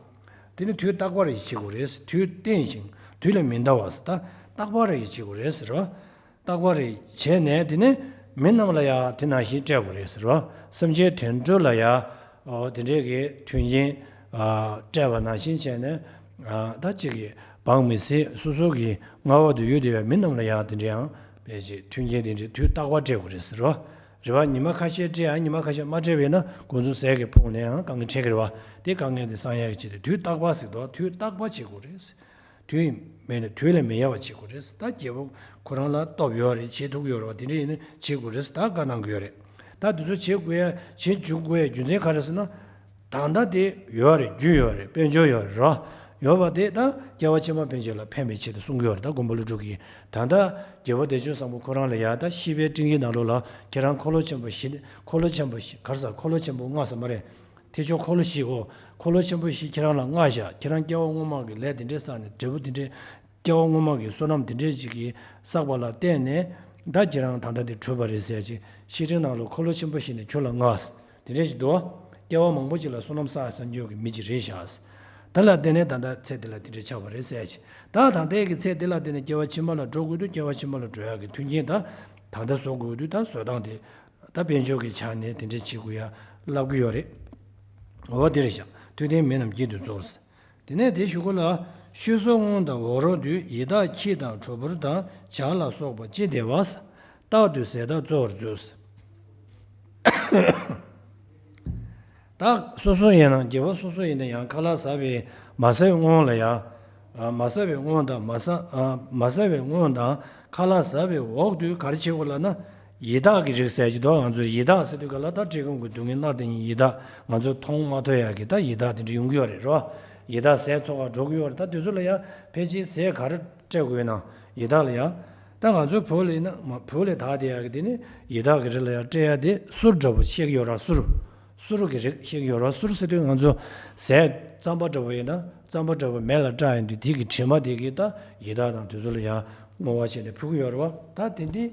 དེ་ནི་དུས་རྟག་པར་བྱེད་དགོས་རེད། དུས་བསྟན་ཞིང་དུས་ལ་མི་འདའ་བ་ཟེར་ད་རྟག་པར་བྱེད་དགོས་རེད་ཟེར་བ། རྟག་པར་བྱས་ནས་དེ་ནི་མི་རྣམས་ལ་ཡང་དེ་ནང་བཞིན་སྤྲད་དགོས་རེད་ཟེར་བ། སེམས་ཅན་དུད་འགྲོ་ལ་ཡང་། ཨོ། དེ་འདྲས་ཀྱི་མཐུན་རྐྱེན་ཨ་སྤྲད་པ་ནང་བཞིན་བྱས་ནས། ཨ་ད་གཅིག་གིས་འབངས་མི་སེར་སོ་སོ་གི་མངའ་འོག་ཏུ་ཡོད་བསྡད་པའི་མི་རྣམས་ལ་ཡང་དེ་འདྲ་ཡང་ཕལ་ཆེར་མཐུན་རྐྱེན་དེ་འདྲའི་དུས་རྟག་པར་སྤྲད་དགོས་རེད་ཟེར་བ། རེད་བ། ཉི་མ་ཁ་ཤས་སྤྲད་ཡང་ཉི་མ་ཁ་ཤས་མ་སྤྲད་པས་ན་ཁོང་ཚོ་ཟས་ཀྱི་ཕུང་ནས་ཡང་དཀའ་ངལ་འཕྲད་ཀྱི་རེད་བ། དེ་དཀའ་ངལ་དེ་སངས་ཡག་གི་ཆེད་དུ་དུས་རྟག་པ་ཟེར་དུས་དུས་རྟག་པ་བྱེད་དགོས་རེད། དུས་མེད་ན་དུས་ལས་མི་ཡལ་བ་བྱེད་དགོས་རེད། ད་རྒྱལ་པོ་ཁོ་རང་ལ་སྟོབས་ཡོད་རེད། བྱེད་ཐུབ་ཡོད་རེད་བ། དེ་འདྲ་ཡིན་ན་བྱེད་དགོས་རེད། ད་བཀའ་གནང་གི་ཡོད་རེད། ད་དེ་ཚོ་བྱེད་དགོས་ཡ་བྱེད་འཇུག་དགོས་ཡ་རྒྱུ་མཚན་ག་རེ་ཟེར་ན། ད་ལྟ་དེ་ཡོད་རེད། རྒྱུ་ཡོད་རེད། དཔལ་འབྱོར་ཡོད་རེད་རོ། ཡོད་པ་དེ་ད་སྐྱེ་བ་ཕྱི་མ་ཕན་ཆད་ལ་ཕན་པའི་ཆེད་དུ་གསུང་གི་ཡོད་རེད། ད་མགོན་པོ་ཀླུ་སྒྲུབ་ཀྱིས་ད་ལྟ་རྒྱལ་པོ་བདེ་སྤྱོད་བཟང་པོ་ཁོ་རང་ལ་ཡ་ད་ཤིས་པའི་སྤྲིང་ཡིག་ནང་ལོགས་ལ་ཁྱེད་རང་འཁོར་ལོ་ཆེན་པོ་བཞི། འཁོར་ལོ་ཆེན་པོ་བཞི་ག་རེ་ཟེར། འཁོར་ལོ་ཆེན་པོ་ལྔ་ཟེར་མ་རེད། ཐེག་མཆོག་འཁོར་ལོ་བཞི། འོ། འཁོར་ལོ་ཆེན་པོ་བཞི་ཁྱེད་རང་ལ་མངའ་བཞག་ཁྱེད་རང་སྐྱེ་བ་སྔོན་མ་གི་ལས་དེ་འདྲས་བསགས་ནས་འབྲས་བུ་དེ་འདྲས། སྐྱེ་བ་སྔོན་མ་གི་བསོད་ནམས་དེ་འདྲས་ཅིག་གིས་བསགས་པ་ལ་བརྟེན་ནས་ད་ཁྱེད་རང་ད་ལྟ་དེ་གྲུབ་པ་རེད་ཟེར་ཅིག་ཤེས་སྤྲིང་ནང་ལོགས་འཁོར་ལོ་ཆེན་པོ་བཞི་ནས་ཁྱོད་ལ་མངའ། དེ་འདྲས་ཅིག་འདུག་སྐྱེ་བ་མང་པོ་ཅིག་ལ་བསོད་ནམས་བསགས་བསམ་རྒྱུ་གི་མི་ཅིག་རེད་ཤག་ད་ལ་བརྟེན་ནས་ད་ལྟ་ཚེ་འདི་ལ་དེ་འདྲས་ཆགས་པ་རེད་ཟེར་ཅིག་ད་ད་ལྟའི་གི་ཚེ་འདི་ལ་བརྟེན་ནས་སྐྱེ་བ་ཕྱི་མ་ལ་འགྲོ་དགོས་དུས་སྐྱེ་བ་ཕྱི་མ་ལ་འགྲོ་ཡག་གི་མཐུན་རྐྱེན་ད་ད་ལྟ་བཟོ་དགོས་དུས་ད་བཟོ་སྟངས་དེ། ད་དཔལ་འབྱོར་གྱི་ཆ་ནས་དེ་འདྲས་བྱེད་དགོས་ཡ་ལབ་ཀྱི་ཡོད་རེད། འོ་དེ་རེད་ཤག་ཐུབ་བསྟན་མི་རྣམས་བགྱིད་དུ་གསོལ། དེ་ནས་དེ་གཞུག་གུ་ལ། ཤུད་སོགས་རྔོན་དང་འོག་རོ་དུས། ཡི་དྭགས་ཁྱི་དང་གྲོག་སྦུར་དང་། བྱ་ལ་སོགས་པ་ཅི་བདེ་བ། རྟག་ཏུ་ཟས་དག་སྩོལ་བར་མཛོད། ད་སོ་སོ་ཡིན་ན་རྒྱལ་པོ་སོ་སོ་ཡིན་ན་ཡང་ཁ་ལག་ཟ་བའི་མ་ཟ་བའི་སྔོན་ལ་ཡ། ཨ་མ་ཟ་བའི་སྔོན་དང་མ་ཟ་ཨ་མ་ཟ་བའི་སྔོན་དང་ཁ་ལག་ཟ་བའི་འོག་ཏུ་ག་རེ་བྱེད་དགོས་ལབ་ན། ཡི་དྭགས་ཀྱི་རིགས་ཟེར་གྱི་འདུག་ང་ཚོས་ཡི་དྭགས་ཟེར་དུས་ག་ལ་ད་འབྲི་གུང་གི་སྡུག་བསྔལ་མནར་དེ་ཉིད་ཡི་དྭགས། ང་ཚོས་མཐོང་མ་ཐུབ་ཡག་གི་ད་ཡི་དྭགས་དེ་འདྲ་ཡོང་གི་ཡོད་རེད་རོ། ཡི་དྭགས་ཟས་འཚོལ་ག་འགྲོ་གི་ཡོད་རེད། ད་དེ་ཚོ་ལ་ཡང་ཕལ་ཆེར་ཟས་ག་རེ་སྤྲད་དགོས་ཡོད་ན། ཡི་དྭགས་ལ་ཡང་། ད་ང་ཚོའི་བོད་ལ་ཡིན་ན་མ་བོད་ལ་དར་བསྡད་ཡག་གི་དེ་ནི་ཡི་དྭགས་ཀྱི་རིགས་ལ་ཡང་སྤྲད་ཡག་དེ་གསུར་འདྲ་པོ་བཤད་ཀྱི་ཡོད་ར་གསུར། གསུར་གྱི་རིགས་བཤད་ཀྱི་ཡོད་ར། གསུར་ཟེར་དུས་ང་ཚོ་ཟས་རྩམ་པ་འདྲ་པོ་ཡིན་ན་རྩམ་པ་འདྲ་པོ་མེ་ལ་བཀྲ་ཡོང་དུས་དེ་གི་དྲི་མ་དེ་གིས་ད་ཡི་དྭགས་དང་དེ་ཚོ་ལ་ཡང་བསྔོ་བ་བྱས་ནས་ཕུལ་གྱི་ཡོད་རེད་བ། ད་དེ་འདི་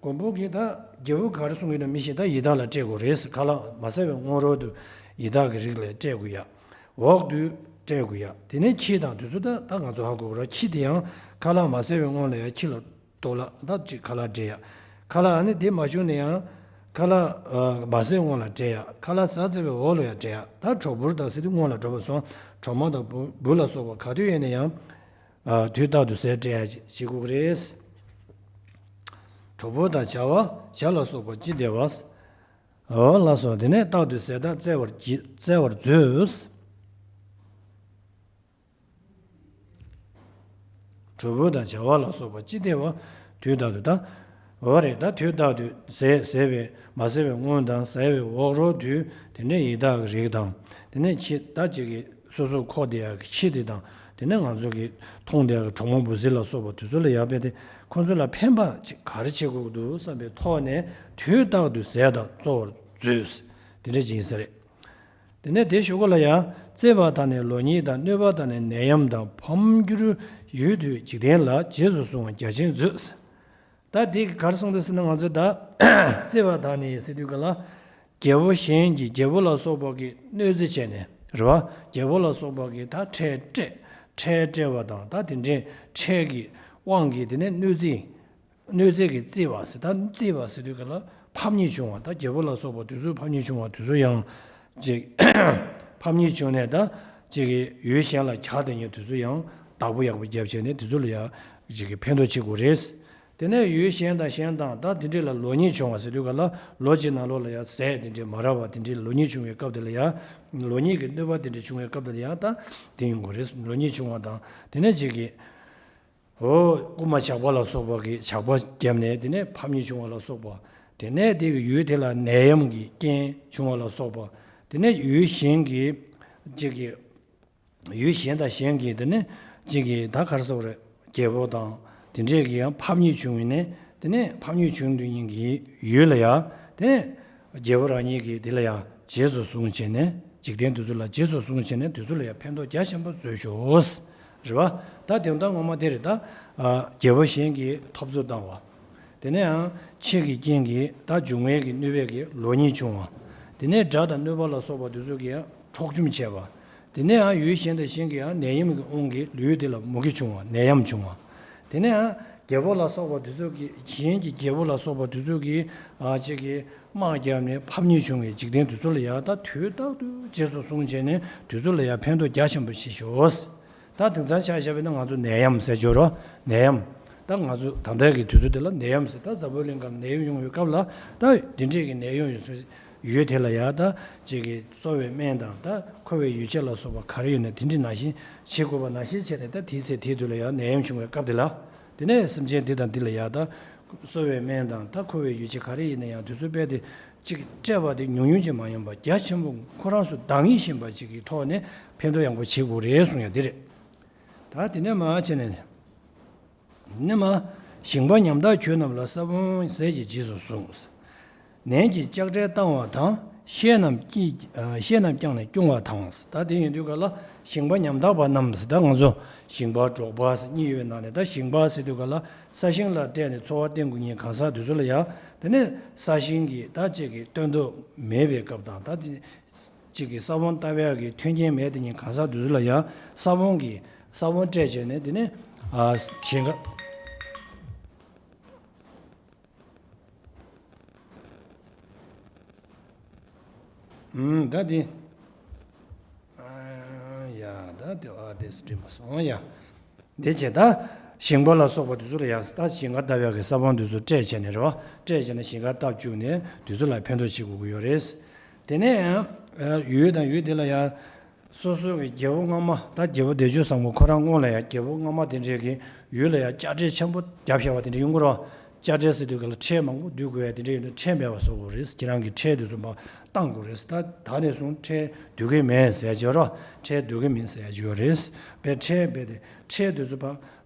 མགོན་པོ་གིས་ད་རྒྱལ་པོ་ག་རེ་གསུང་གི་ཡོད་ན་མི་ཤེས། ད་ཡི་དྭགས་ལ་སྤྲད་དགོས་རེད། ཁ་ལག་མ་ཟ་བའི་སྔོན་རོལ་དུ་ཡི་དྭགས་ཀྱི་རིགས་ལ་སྤྲད་དགོས་ཡ། འོག་ཏུ་སྤྲད་དགོས་ཡ། དེ་ནས་ཁྱི་དང་དེ་ཚོ་ད་ད་ང་ཚོ་ཧ་གོ་གི་རེད། ཁྱི་དེ་ཡང་ཁ་ལག་མ་ཟ་བའི་སྔོན་ལ་ཡ་ཁྱི་ལ་དོ་ལ་ད་ཅིག་ཁ་ལག་སྤྲད་ཡ། ཁ་ལག་ཨ་ནི་དེ་མ་བྱུང་ན་ཡང་ཁ་ལག་ཨ་མ་ཟ་བའི་སྔོན་ལ་སྤྲད་ཡ། ཁ་ལག་ཟ་ཚར་བའི་འོག་ལ་ཡ་སྤྲད་ཡ། ད་གྲོག་སྦུར་དང་ཟེར་དུས་སྔོན་ལ་འགྲོ་བ་སོང་། གྲོག་མ་དང་སྦུར་སྦུར་ལ་སོགས་པ་ག་དུས་ཡིན་ན་ཡང་། ཨ་དུས་རྟག་ཏུ་ཟས་སྤྲད་ཡ་བྱེད་དགོས་ཀྱི་རེད། གྲོག་སྦུར་དང་བྱ་བ་བྱ་ལ་སོགས་པ་ཅི་བདེ་བ། འོ་ལགས་སོ། དེ་ནས་རྟག་ཏུ་ཟས་དག་སྩལ་བར་བགྱི་སྩལ་བར་མཛོད། གྲོག་སྦུར་དང་བྱ་བ་ལ་སོགས་པ་ཅི་བདེ་བ། དུས་རྟག་ཏུ་ད། འོ་རེད། ད་དུས་རྟག་ཏུ་ཟས་ཟས་པའི་མ་ཟ་བའི་སྔོན་དང་ཟ་བའི་འོག་རོལ་དུས་དེ་འདྲའི་ཡི་དྭགས་ཀྱི་རིགས་དང་། དེ་ནས་ཁྱི་ད་ཅིག་གི་ སོ་སོ་འཁོར་བསྡད་ཡག་གི་ཁྱི་དེ་དང་། དེ་ནས་ང་ཚོ་གི་མཐོང་བསྡད་ཡག་གི་གྲོག་མོ་འབུ་སྲིན་ལ་སོགས་པ་དེ་ཚོ་ལ་ཡར་ཕན་ཏེ་ཁོང་ཚོ་ལ་ཕན་པ་ཅིག་ག་རེ་བྱེད་དགོས་ཀྱི་འདུག་བསམ་པའི་ཐོག་ནས། དུས་རྟག་ཏུ་ཟས་དང་གཙོ་བོར་མཛོད། དེ་འདྲ་ཅིག་ཡིན་ས་རེད། དེ་ནས་དེའི་གཞུག་གུ་ལ་ཡང་། བརྩེ་བ་དང་ནི་ལོ་ཉིད་དང་། གནོད་པ་དང་ནི་ནད་ཡམས་དང་། ཕམ་འགྱུར་ཡུལ་དུས་འཇིག་རྟེན་ལ། རྗེས་སུ་བཟུང་བ་རྒྱ་ཆེན་མཛོད། ད་དེ་ག་རེ་གསུངས་འདུག་ཟེར་ན། ང་ཚོས་ད་བརྩེ་བ་དང་ནི་ཟེར་དུས་ག་ལ། རྒྱལ་པོ་གཞན་གྱི་རྒྱལ་པོ་ལ་སོགས་པ་གི་གནོད་འཚེ་བྱས་ནས་རེད་བ། རྒྱལ་པོ་ལ་སོགས་པ་གི་ད་ཁྲལ་སྤྲད། ཁྲལ་སྤྲད་པ་དང་། ད་དེ་འདྲའི་ཁྲལ་གྱི་དབང་གིས་དེ་ནས་གནོད་འཚེ། གནོད་འཚེ་གི་བརྩེ་བ་ཟེར། ད་བརྩེ་བ་ཟེར་དུས་ག་ལ་ཕམ་ཉེས་བྱུང་བ། ད་རྒྱལ་པོ་ལ་སོགས་པ་དེ་ཚོས་ཕམ་ཉེས་བྱུང་བ་དེ་ཚོ་ཡང་ཅིག་ཕམ་ཉེས་བྱུང་ནས་ད་ཅིག་གི་ཡུལ་གཞན་ལ་གྱར་བསྡད་མཁན་དེ་ཚོ་ཡང་བདག་པོ་ཡག་པོ་བརྒྱབ་བྱས་ནས་དེ་ཚོ་ལ་ཡང་ཅིག་གི་ཕན་ཐོགས་བྱེད་དགོས་རེད། དེ་ནས་ཡུལ་གཞན་དང་གཞན་དང་ད་དེ་འདྲས་ལ་ལོ་ཉེས་བྱུང་བ་ཟེར་དུས་ག་ལ། ལོ་གཅིག་ནང་ལོགས་ལ་ཡང་ཟས་དེ་འདྲས་མ་རག་པ་དེ་འདྲས་ལོ་ཉེས་བྱུང་བའི་སྐབས་དེ་ལ་ཡང་། ལོ་ཉེས་ཀྱི་གནོད་པ་དེ་འདྲས་བྱུང་བའི་སྐབས་དེ་ལ་ཡང་ད་དེ་ཡོང་དགོས་རེད། ལོ་ཉེས་བྱུང་བ་དང་། དེ་ནས་ཅིག་གི་འོ། རྐུན་མ་ཇག་པ་ལ་སོགས་པ་གིས་ཇག་པ་བརྒྱབ་ནས་དེ་ནས་ཕམ་ཉེས་བྱུང་བ་ལ་སོགས་པ། དེ་ནས་དེ་གི་ཡུལ་དེ་ལ་ནད་ཡམས་ཀྱི་རྐྱེན་བྱུང་བ་ལ་སོགས་པ། དེ་ནས་ཡུལ་གཞན་གྱི་གཅིག་གི་ཡུལ་གཞན་དང་གཞན་གྱི་དེ་ནས་གཅིག་གི་ད་ག་རེ་ཟེར་དགོས་རེད། རྒྱལ་པོ་དང་དེ་འདྲས་ཀྱི་ཡང་ཕམ་ཉེས་བྱུང་བ་ཡིན་ནའི། དེ་ནས་ཕམ་ཉེས་བྱུང་དུས་ཉིན་གྱི་ཡུལ་ལ་ཡང་དེ་ནས་རྒྱལ་པོ་རང་ཉིད་ཀྱིས་དེ་ལ་ཡང་རྗེས་སུ་བཟུང་བྱས་ནས། འཇིག་རྟེན་དེ་ཚོ་ལ་རྗེས་སུ་བཟུང་བྱས་ནས་དེ་ཚོ་ལ་ཡང་ཕན་ཐོགས་རྒྱ་ཆེན་པོ་མཛོད་ཤོག། རེད་བ། ད་དོན་དག་ངོ་མ་དེ་རེད། ད་ཨ་རྒྱལ་པོ་གཞན་གྱིས་ཐོབ་ཚོད་བཏང་བ། དེ་ནས་ཡང་ཁྱི་གི་རྐྱེན་གྱིས་ད་སྦྱོར་དངོས་ཀྱི་གནོད་པས་ཀྱི་ལོ་ཉེས་བྱུང་བ། དེ་ནས་དགྲ་དང་གནོད་པ་ལ་སོགས་པ་དེ་ཚོ་གིས་ཡང་འཕྲོག་བཅོམ་བྱས་པ། དེ་ནས་ཡང་ཡུལ་གཞན་དང་གཞན་གྱི་ཡང་ནད་ཡམས་ཀྱི་དབང་གིས་ལུས་དེ་ལ་མུ་གེ་བྱུང་བ། ནད་ཡམས་བྱུང་བ། དེ་ནས་ཡང་རྒྱལ་པོ་ལ་སོགས་པ་དེ་ཚོ་གིས། གཞན་གྱི་རྒྱལ་པོ་ལ་སོགས་པ་དེ་ཚོ་གིས་ཨ་ཅིག་གི་དམག་བརྒྱབ་ནས་ཕམ་ཉེས་བྱུང་བའི་འཇིག་རྟེན་དེ་ཚོ་ལ་ཡང་ད་དུས་རྟག་ཏུ་རྗེས་སུ་བཟུང་བྱས་ནས་དེ་ཚོ་ལ་ཡང་ཕན་ཐོགས་རྒྱ་ཆེན་པོ་བྱེད་ཤོག། ད་དེང་སང་ཆ་བཞག་པ་ཡིན་ན་ང་ཚོ་ནད་ཡམས་ཟེར་གྱི་ཡོད་རེད། ནད་ཡམས། ད་ང་ཚོ་ད་ལྟའི་གི་དུས་ཚོད་དེ་ལ་ནད་ཡམས་ཟེར། ད་འཛམ་བུ་གླིང་སྒང་ནད་ཡམས་ཡོང་བའི་སྐབས་ལ། ད་འདི་འདྲས་ཀྱི་ནད་ཡམས་ཡོང་ཚེ་ཡུལ་དེ་ལ་ཡང་ད་ཅིག་གི་གསོ་བའི་སྨན་དང་། ད་མཁོ་བའི་ཡོ་བྱད་ལ་སོགས་པ་ག་རེ་ཡོད་ན་དེ་འདྲས་ནང་བཞིན་བྱེད་དགོས་པ་ནང་བཞིན་བྱས་ནས། ད་དེའི་ཚེ་དེའི་དུས་ལ་ཡང་ནད་ཡམས་བྱུང་བའི་སྐབས་དེ་ལ། དེ་ནས་སེམས་ཅན་འདི་དང་འདི་ལ་ཡང་ད་གསོ་བའི་སྨན་དང་། ད་མཁོ་བའི་ཡོ་བྱད་ག་རེ་ཡིན་ན་ཡང་དེ་ཚོ་རྦད་དེ་ཅིག་སྤྲད་པ་དེ་ཉུང་ཉུང་ཅིག་མ་ཡིན་པ། རྒྱ་ཆེན་པོ་ཁོ་རང་ཚོ་འདང་ངེས་བཞིན་པ་ཅིག་གི་ཐོག་ནས་ཕན་ཐོགས་ཡོང་པ་བྱེད་དགོས་རེད་གསུངས་ཡ་འདི་རེད། ད་དེ་ནས་མར་བྱས་ནས། ནི་མ། ཞིང་པ་ཉམ་ཐག་ཁྱོད་རྣམས་ལ། ས་བོན་ཟས་ཀྱི་རྗེས་སུ་བཟུང་། ནན་གྱིས་ལྕགས་ཁྲལ་བཏང་བ་དང་། ཤེལ་རྣམས་ཀྱིས། ཤེལ་རྣམས་བརྐྱངས་ནས་བསྐྱུང་བ་དང་། ད་དེ་ཡིན་དུས་ག་ལ་ཞིང་པ་ཉམ་ཐག་པ་རྣམས་ཟེར། ད་ང་ཚོ་ཞིང་པ་འབྲོག་པ་ཟེར་གཉིས་ཡོད་པའི་ནང་ནས། ད་ཞིང་པ་ཟེར་དུས་ག་ལ་ས་ཞིང་ལ་བརྟེན་ནས་འཚོ་བ་བསྟེན་དགོས་མཁན་གང་ཟག་དེ་ཚོ་ལ་ཡང་། དེ་ནས་ས་ཞིང་གི་ད་ཅིག་གི་སྟོན་ཐོག་མེད་པའི་སྐབས་དང་། ད་ཅིག་གི་ས་བོན་བཏབ་ཡག་གི་མཐུན་རྐྱེན་མེད་དེ་ཉིན་གང་ཟག་དེ་ཚོ་ལ་ཡང་ས་བོན་གྱི། ས་བོན་སྤྲད་བྱས་ནས་དེ་ནས་ཨ་ཞིང་ཁ། ཨུམ། ད་དེ། ཨ་ཡ། ད་དེ། ཨ་དེ་སུ་འདྲེན་པ་སོང་ཡ། འདི་བྱས་ད་ཞིང་པ་ལ་སོགས་པ་དེ་ཚོ་ལ་ཡང་ད་ཞིང་ཁ་བཏབ་ཡག་གི་ས་བོན་དེ་ཚོ་སྤྲད་བྱས་ནས་རེད་བ། སྤྲད་བྱས་ནས་ཞིང་ཁ་བཏབ་བཅུག་ནས་དེ་ཚོ་ལ་ཕན་ཐོགས་བྱེད་དགོས་ཀྱི་ཡོད་རེད། དེ་ནས་ཡང་ཡུལ་དང་ཡུལ་དེ་ལ་ཡང་སོ་སོ་གི་རྒྱལ་པོ་སྔ་མ། ད་རྒྱལ་པོ་བདེ་སྤྱོད་བཟང་པོ་ཁོ་རང་སྔོན་ལ་ཡང་རྒྱལ་པོ་སྔ་མ་དེ་འདྲས་ཀྱིས་ཡུལ་ལ་ཡང་དཔྱ་ཁྲལ་ཆེན་པོ་བརྒྱབ་བཞག་པ་དེ་འདྲས་ཡོང་གི་རེད་བ། དཔྱ་ཁྲལ་ཟེར་དུས་ག་ལ་ཁྲལ་མང་པོ་བསྡུ་དགོས་ཡ་དེ་འདྲས་ཡོད་ན་ཁྲལ་མེད་པ་བཟོ་དགོས་རེད། ཁྱེད་རང་གི་ཁྲལ་དེ་ཚོ་ཕར་བཏང་དགོས་རེད། ད་ད་ནས་བཟུང་ཁྲལ་བསྡུ་གི་མེད་ཟེར་ཡ་ཅིག་ཡོད་རེད་བ། ཁྲལ་བསྡུ་གི་མིན་ཟེར་ཡ་ཅིག་ཡོད་རེད། བས་ཁྲལ་བས་ཏེ་ཁྲལ་དེ་ཚོ་ཕར་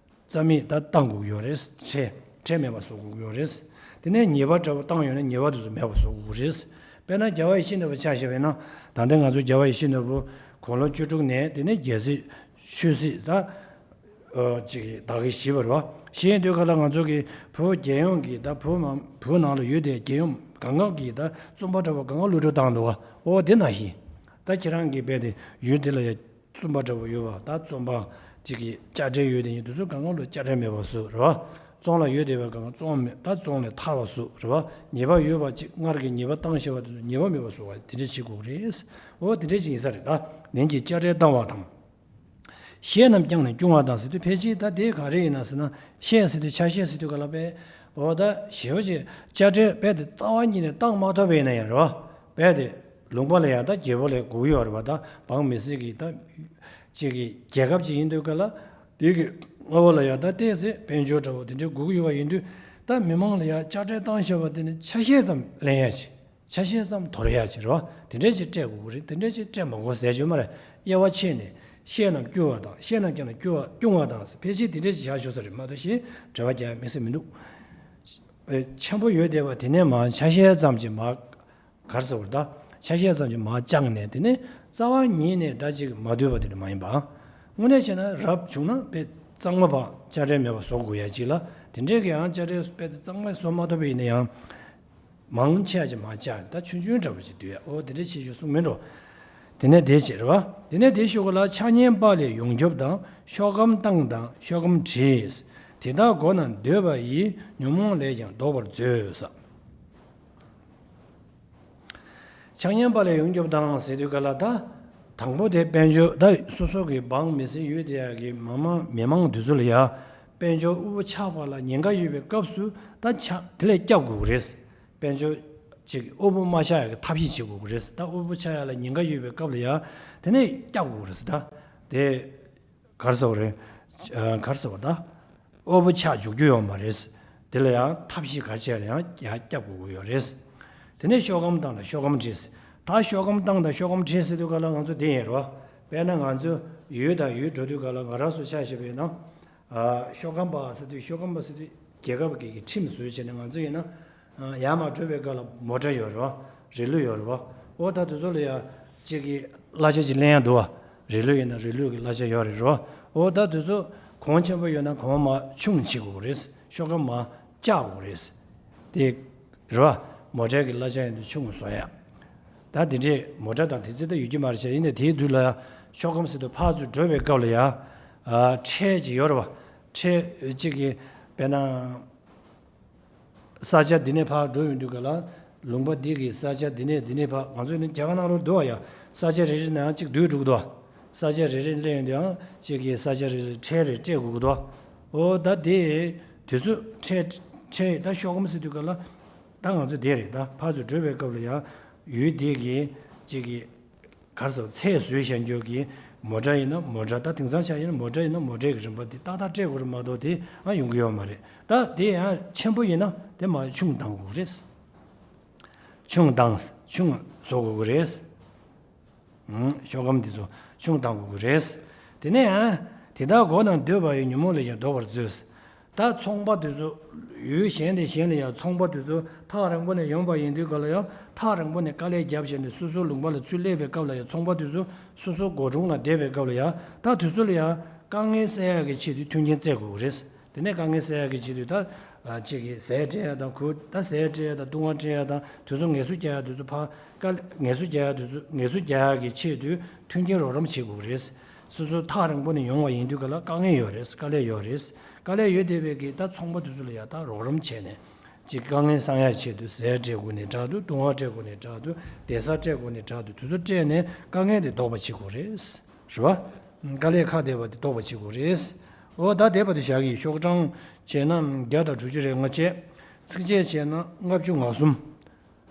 རྩ་མེད་ད་བཏང་དགོས་ཀྱི་ཡོད་རེད། ཁྲལ་ཁྲལ་མེད་པ་བཟོ་དགོས་ཀྱི་ཡོད་རེད། དེ་ནས་ཉེས་པ་འདྲ་པོ་བཏང་ཡོད་ན་ཉེས་པ་དེ་ཚོ་མེད་པ་བཟོ་དགོས་ཀྱི་རེད། དཔེར་ན་རྒྱལ་བ་ཡིད་བཞིན་ནོར་བུ་ཆ་བཞག་པ་ཡིན་ན། ད་ལྟ་ང་ཚོ་རྒྱལ་བ་ཡིད་བཞིན་ནོར་བུ་དགུང་ལོ་བཅུ་དྲུག་ནས་དེ་ནས་རྒྱལ་སྲིད་ཆོས་སྲིད་ད་ཨ་ཅིག་གི་བདག་གིར་བཞེས་པ་རེད་བ། བཞེས་དུས་ག་ལ་ང་ཚོ་གི་བོད་རྒྱལ་ཡོངས་ཀྱི། ད་བོད་མང་བོད་ནང་ལ་ཡོད་དེ་རྒྱལ་ཡོངས་གང་ག་གི་ད་བཙོན་པ་འདྲ་པོ་གང་ག་གློད་གྲོལ་བཏང་འདུག་བ། ཨོ་དེ་ནང་བཞིན། ད་ཁྱེད་རང་གིས་རྦད་དེ་ཡུལ་དེ་ལ་ཡ་བཙོན་པ་འདྲ་པོ་ཡོད་པ། ད་བཙོན་པ་ཅིག་གི་དཔྱ་ཁྲལ་ཡོད་དེ་ཡིན་དུས་ཚོད་གང་ག་ལོ་དཔྱ་ཁྲལ་མེད་པ་བཟོ་རེད་བ། བཙོན་ལ་ཡོད་དེ་བས་གང་བཙོན་མེད། ད་བཙོན་ལས་ཐར་བ་བཟོ་རེད་བ། ཉེས་པ་ཡོད་པ་ཅིག་སྔར་གྱི་ཉེས་པ་བཏང་བཞག་པ་དེ་ཚོ་ཉེས་པ་མེད་པ་བཟོ་བ་དེ་འདྲས་བྱེད་དགོས་རེད། འོ་དེ་འདྲས་ཅིག་ཡིན་ས་རེད། ད་ནན་གྱིས་དཔྱ་ཁྲལ་བཏང་བ་དང་། ཤེལ་རྣམས་བརྐྱངས་ནས་བསྐྱུང་བ་དང་ཟེར་དུས་ཕལ་ཆེར་ད་དེ་ག་རེ་ཡིན་ན་ཟེར་ན། ཤེལ་ཟེར་དུས་ཆ་ཤས་ཟེར་དུས་ག་ལ་བས། འོ་ད་ཞེ་པོ་ཅིག་དཔྱ་ཁྲལ་རྦད་དེ་རྩ་བ་ཉིད་ནས་བཏང་མ་ཐུབ་པ་ཡིན་ན་ཡང་རེད་བ། རྦད་དེ། ལུང་པ་ལ་ཡང་ད་རྒྱལ་པོ་ལས་དགོས་ཀྱི་ཡོད་རེད་པ། ད་འབངས་མི་སེར་གྱི་ད་ཅིག་གི་རྒྱལ་ཁབ་ཅིག་ཡིན་དུས་ག་ལ། དེ་གི་མངའ་འོག་ལ་ཡང་ད་ཏོག་ཙམ་དཔལ་འབྱོར་འདྲ་པོ་དེ་འདྲའི་དགོས་ཀྱི་ཡོད་པ་ཡིན་དུས། ད་མི་མང་ལ་ཡང་དཔྱ་ཁྲལ་བཏང་བཞག་པ་དེ་ནི་ཆ་ཤས་ཙམ་ལེན་ཡ་ཅིག་ཆ་ཤས་ཙམ་དོར་ཡག་ཅིག་རེད་བ། དེ་འདྲས་ཅིག་སྤྲད་དགོས་ཀྱི་རེད། དེ་འདྲས་ཅིག་སྤྲད་མ་དགོས་ཟེར་རྒྱུ་མ་རེད། དབྱེ་བ་ཕྱེ་ནས་ཤས་རྣམས་སྐྱུར་བ་དང་ཤས་རྣམས་ཀྱང་ན་སྐྱུར་བ་སྐྱུང་བ་དང་ཕལ་ཆེར་དེ་འདྲས་ཅིག་བཞག་ཆོག་ས་རེད་མ་གཏོགས་ཞེས་འགྲེལ་བ་རྒྱག་ཡ་དམིགས་བསལ་མི་འདུག། ཨེ། ཆེན་པོ་ཡོད་བསྡད་པ་དེ་ནས་མར་ཆ་ཤས་ཙམ་གྱིས་མར་ག་རེ་ཟེར་བ་རེད་ད། ཆ་ཤས་ཙམ་གྱིས་མར་བཅག་ནས་དེ་ནས་རྩ་བ་ཉིད་ནས་ད་ཅིག་མ་འདོད་པ་དེ་འདྲ་མ་ཡིན་པ། དངོས་གནས་བྱས་ན་རབ་བྱུང་ན་དཔེ་གཙང་མ་བ་དཔྱ་ཁྲལ་མེད་པ་བཟོ་དགོས་ཡ་ཅིག་ལ། དེ་འདྲས་ཀྱི་ཡང་དཔྱ་ཁྲལ་དཔེ་དེ་གཙང་མ་བཟོ་མ་ཐུབ་པ་ཡིན་ན་ཡང་། མང་ཆེ་བ་ཅིག་མར་བཅག་ད་ཆུང་ཆུང་འདྲ་པོ་ཅིག་འདུག་ཡ། འོ་དེ་འདྲས་བྱེད་ཤོག་གསུངས་མིན་འགྲོ། དེ་ནས་དེ་བྱེད་རེད་བ། དེ་ནས་དེ་ཤོག་ག་ལ་ཆ་མཉམ་པ་ལས་ཡོངས་ཁྱབ་དང་ཤོག་སྒམ་བཏང་དང་ཤོག་སྒམ་བྲིས། དེ་དག་གོ་ན་འདོད་པ་ཡི་ཉོན་མོངས་ལས་ཀྱང་ལྡོག་པར་མཛོད་ས། ཆ་མཉམ་པ་ལས་ཡོངས་ཁྱབ་དང་ཟེར་དུས་ག་ལ་ད། དང་པོ་དེ་དཔལ་འབྱོར་ད་སོ་སོ་གི་འབངས་མི་སེར་ཡོད་དེ་ཡ་གི་མི་མང་མི་མང་དེ་ཚོ་ལ་ཡ། དཔལ་འབྱོར་དབུལ་པོ་ཆགས་པ་ལ་ཉེན་ཁ་ཡོད་པའི་སྐབས་སུ་ད་ཆ་དེ་ལས་སྐྱབས་དགོས་ཀྱི་རེད། དཔལ་འབྱོར་ཅིག་དབུལ་པོ་མ་ཆགས་ཡག་གི་ཐབས་ཤེས་བྱེད་དགོས་ཀྱི་རེད། ད་དབུལ་པོ་ཆགས་ཡག་ལ་ཉེན་ཁ་ཡོད་པའི་སྐབས་ལ་ཡ། དེ་ནས་སྐྱབས་དགོས་ཀྱི་རེད་ད། དེ། ག་རེ་ཟེར་བ་རེད། ཨ། ག་རེ་ཟེར་བ་ད། དབུལ་པོ་ཆགས་འཇུག་རྒྱུ་ཡོད་མ་རེད། དེ་ལ་ཡང་ཐབས་ཤེས་ག་བྱས་ལ་ཡང་ཡང་སྐྱབས་དགོས་ཀྱི་ཡོད་རེད། དེ་ནས་ཤོག་སྒམ་བཏང་དང་ཤོག་སྒམ་བྲིས། ད་ཤོག་སྒམ་བཏང་དང་ཤོག་སྒམ་བྲིས་ཟེར་དུས་ག་ལ་ང་ཚོ་དེ་ཡིན་རོ། དཔེར་ན་ང་ཚོ་ཡུལ་དང་ཡུལ་འགྲོ་དུས་ག་ལ་ང་རང་ཚོ་ཆ་བཞག་པ་ཡིན་ན། ཨ། ཤོག་སྒམ་པ་ཟེར་དུས་ཤོག་སྒམ་པ་ཟེར་དུས་རྒྱལ་ཁབ་ཀྱི་ཁྲིམས་བཟོས་བྱས་ནས་ང་ཚོ་ཡིན་ན། ཨ། ཡར་མར་འགྲོ་བའི་སྐབས་ལ་མོ་ཊ་ཡོད་རེད་བ། རི་ལུ་ཡོད་རེད་བ། འོ་ད་དེ་ཚོ་ལ་ཡ་གཅིག་གི་གླ་ཆ་ཅིག་ལེན་ཡ་འདུག་བ། རི་ལུ་ཡིན་ན་རི་ལུ་གི་གླ་ཆ་ཡོད་རེད་རེད་བ། འོ་ད་དེ་ཚོ་གོང་ཆེན་པོ་ཡོད་ན་གོང་མར་ཆུང་བྱེད་དགོས་རེད། ཤོག་སྒམ་མར་བཅག་དགོས་རེད། དེ་རེད་བ། མོ་ཊའི་གི་གླ་ཆ་ཡིན་དུས་ཆུང་བཟོ་ཡ། ད་དེ་འདྲས་མོ་ཊ་དང་དེ་ཚོ་ད་ཡོད་ཀྱི་མ་རེད་བྱས། ཡིན་ནའི་དེའི་དུས་ལ་ཤོག་སྒམ་ཟེར་དུས་ཕར་ཚུར་འགྲོ་བའི་སྐབས་ལ་ཡ། ཨ། ཁྲལ་ཅིག་ཡོད་རེད་བ། ཁྲལ་གཅིག་གི་དཔེར་ན། ས་ཆ་འདི་ནས་ཕར་འགྲོ་ཡོང་དུས་ག་ལ། ལུང་པ་འདི་གི་ས་ཆ་འདི་ནས་འདི་ནས་ཕར་ང་ཚོ་ནི་རྒྱ་གར་ནང་ལོགས་འདུག་བ་ཡ། ས་ཆ་རེ་རེ་ནང་གཅིག་སྡོད་འགྲོ་གི་འདུག། ས་ཆ་རེ་རེ་སླེབས་ཡོང་དུས་ཡང་གཅིག་གི་ས་ཆ་རེ་རེ་ཁྲལ་རེ་སྤྲད་དགོས་ཀྱི་འདུག། འོ་ད་དེ་དུས་ཚོད་ཁྲལ་ཁྲལ་ད་ཤོག་སྒམ་ཟེར་དུས་ག་ལ། ད་ང་ཚོ་དེ་རེད། ད་ཕར་ཚུར་འགྲོ་བའི་སྐབས་ལ་ཡ། ཡུལ་དེ་གི་གཅིག་གི་ག་རེ་ཟེར་ཚད་བཟོས་བཞག་རྒྱུ་གི་མོ་ཊ་ཡིན་ན་མོ་ཊ། ད་དེང་སང་ཆ་ཡིན་ན་མོ་ཊ་ཡིན་ན་མོ་ཊའི་གི་རིན་པ་དེ་ཏག་ཏག་སྤྲད་དགོས་རེད་མ་གཏོགས་དེ་ཨ་ཡོང་གི་ཡོད་མ་རེད། ད་དེ་ཡང་ཆེན་པོ་ཡིན་ན་དེ་མར་ཆུང་བཏང་དགོས་རེད། ཆུང་བཏང་ཆུང་བཟོ་དགོས་ཀྱི་རེད། ཨང་། ཤོག་སྒམ་འདི་ཚོ་ཆུང་བཏང་དགོས་ཀྱི་རེད། དེ་ནས་ཨ། དེ་དག་གོ་ན་འདོད་པ་ཡི་ཉོན་མོངས་ལས་ཀྱང་ལྡོག་པར་མཛོད། ད་ཚོང་པ་དེ་ཚོ་ཡུལ་གཞན་ནས་གཞན་ལ་ཡང་ཚོང་པ་དེ་ཚོ་ཐག་རིང་པོ་ནས་ཡོང་བ་ཡིན་དུས་ག་ལ་ཡང་ཐག་རིང་པོ་ནས་དཀའ་ལས་བརྒྱབ་བྱས་ནས་སོ་སོའི་ལུང་པ་ལ་ཚུར་སླེབས་པའི་སྐབས་ལ་ཡང་ཚོང་པ་དེ་ཚོ་སོ་སོའི་སྒོ་དྲུང་ལ་བསྡད་པའི་སྐབས་ལ་ཡང་ད་དེ་ཚོ་ལ་ཡང་དཀའ་ངལ་སེལ་ཡག་གི་ཆེད་དུ་མཐུན་རྐྱེན་བཙལ་དགོས་ཀྱི་རེད། དེ་ནས་དཀའ་ངལ་སེལ་ཡག་གི་ཆེད་དུ་ད་ཨ་གཅིག་གིས་ཟས་སྤྲད་ཡག་དང་གོས་ད་ཟས་སྤྲད་ཡག་དང་བཏུང་བ་སྤྲད་ཡག་དང་དེ་ཚོ་ངལ་གསོ་རྒྱག་ཡག་དེ་ཚོ་ཕར་དཀའ་ངལ་གསོ་རྒྱག་ཡག་དེ་ཚོ་ངལ་གསོ་རྒྱག་ཡག་གི་ཆེད་དུ་མཐུན་རྐྱེན་རོགས་རམ་བྱེད་དགོས་ཀྱི་རེད། སོ་སོ་ཐག་རིང་པོ་ནས་ཡོང་བ་ཡིན་དུས་ག་ལ་དཀའ་ངལ་ཡོད་རེད། དཀའ་ལས་ཡོད་རེད། དཀའ་ལས་ཡོད་བསྡད་པའི་གི་ད་ཚོང་པ་དེ་ཚོ་ལ་ཡ་ད་རོགས་རམ་བྱས་ནས་ཅིག་དཀའ་ངལ་སེལ་ཡག་ཆེད་དུ་ཟས་སྤྲད་དགོས་ནའི་འདྲ་འདུག། བཏུང་བ་སྤྲད་དགོས་ནའི་འདྲ་འདུག། བསྡད་ས་སྤྲད་དགོས་ནའི་འདྲ་འདུག། དེ་ཚོ་སྤྲད་ནས་དཀའ་ངལ་དེ་ལྡོག་པ་བྱེད་དགོས་རེད། རེད་བ། དཀའ་ལས་ཁག་བསྡད་པ་དེ་ལྡོག་པ་བྱེད་དགོས་རེད། འོ་ད་བསྡད་པ་དེ་བཞག་གི། ཤོག་གྲངས་བྱས་ན་བརྒྱ་དང་དྲུག་ཅུ་རེ་ལྔ་བྱས། ཚིགས་བཅད་བྱས་ན་ལྔ་བཅུ་ང་གསུམ།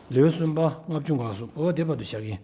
ལེའུ་གསུམ་པ་ལྔ་བཅུ་ང་གསུམ། འོ་བསྡད་པ་དེ་བཞག་གི།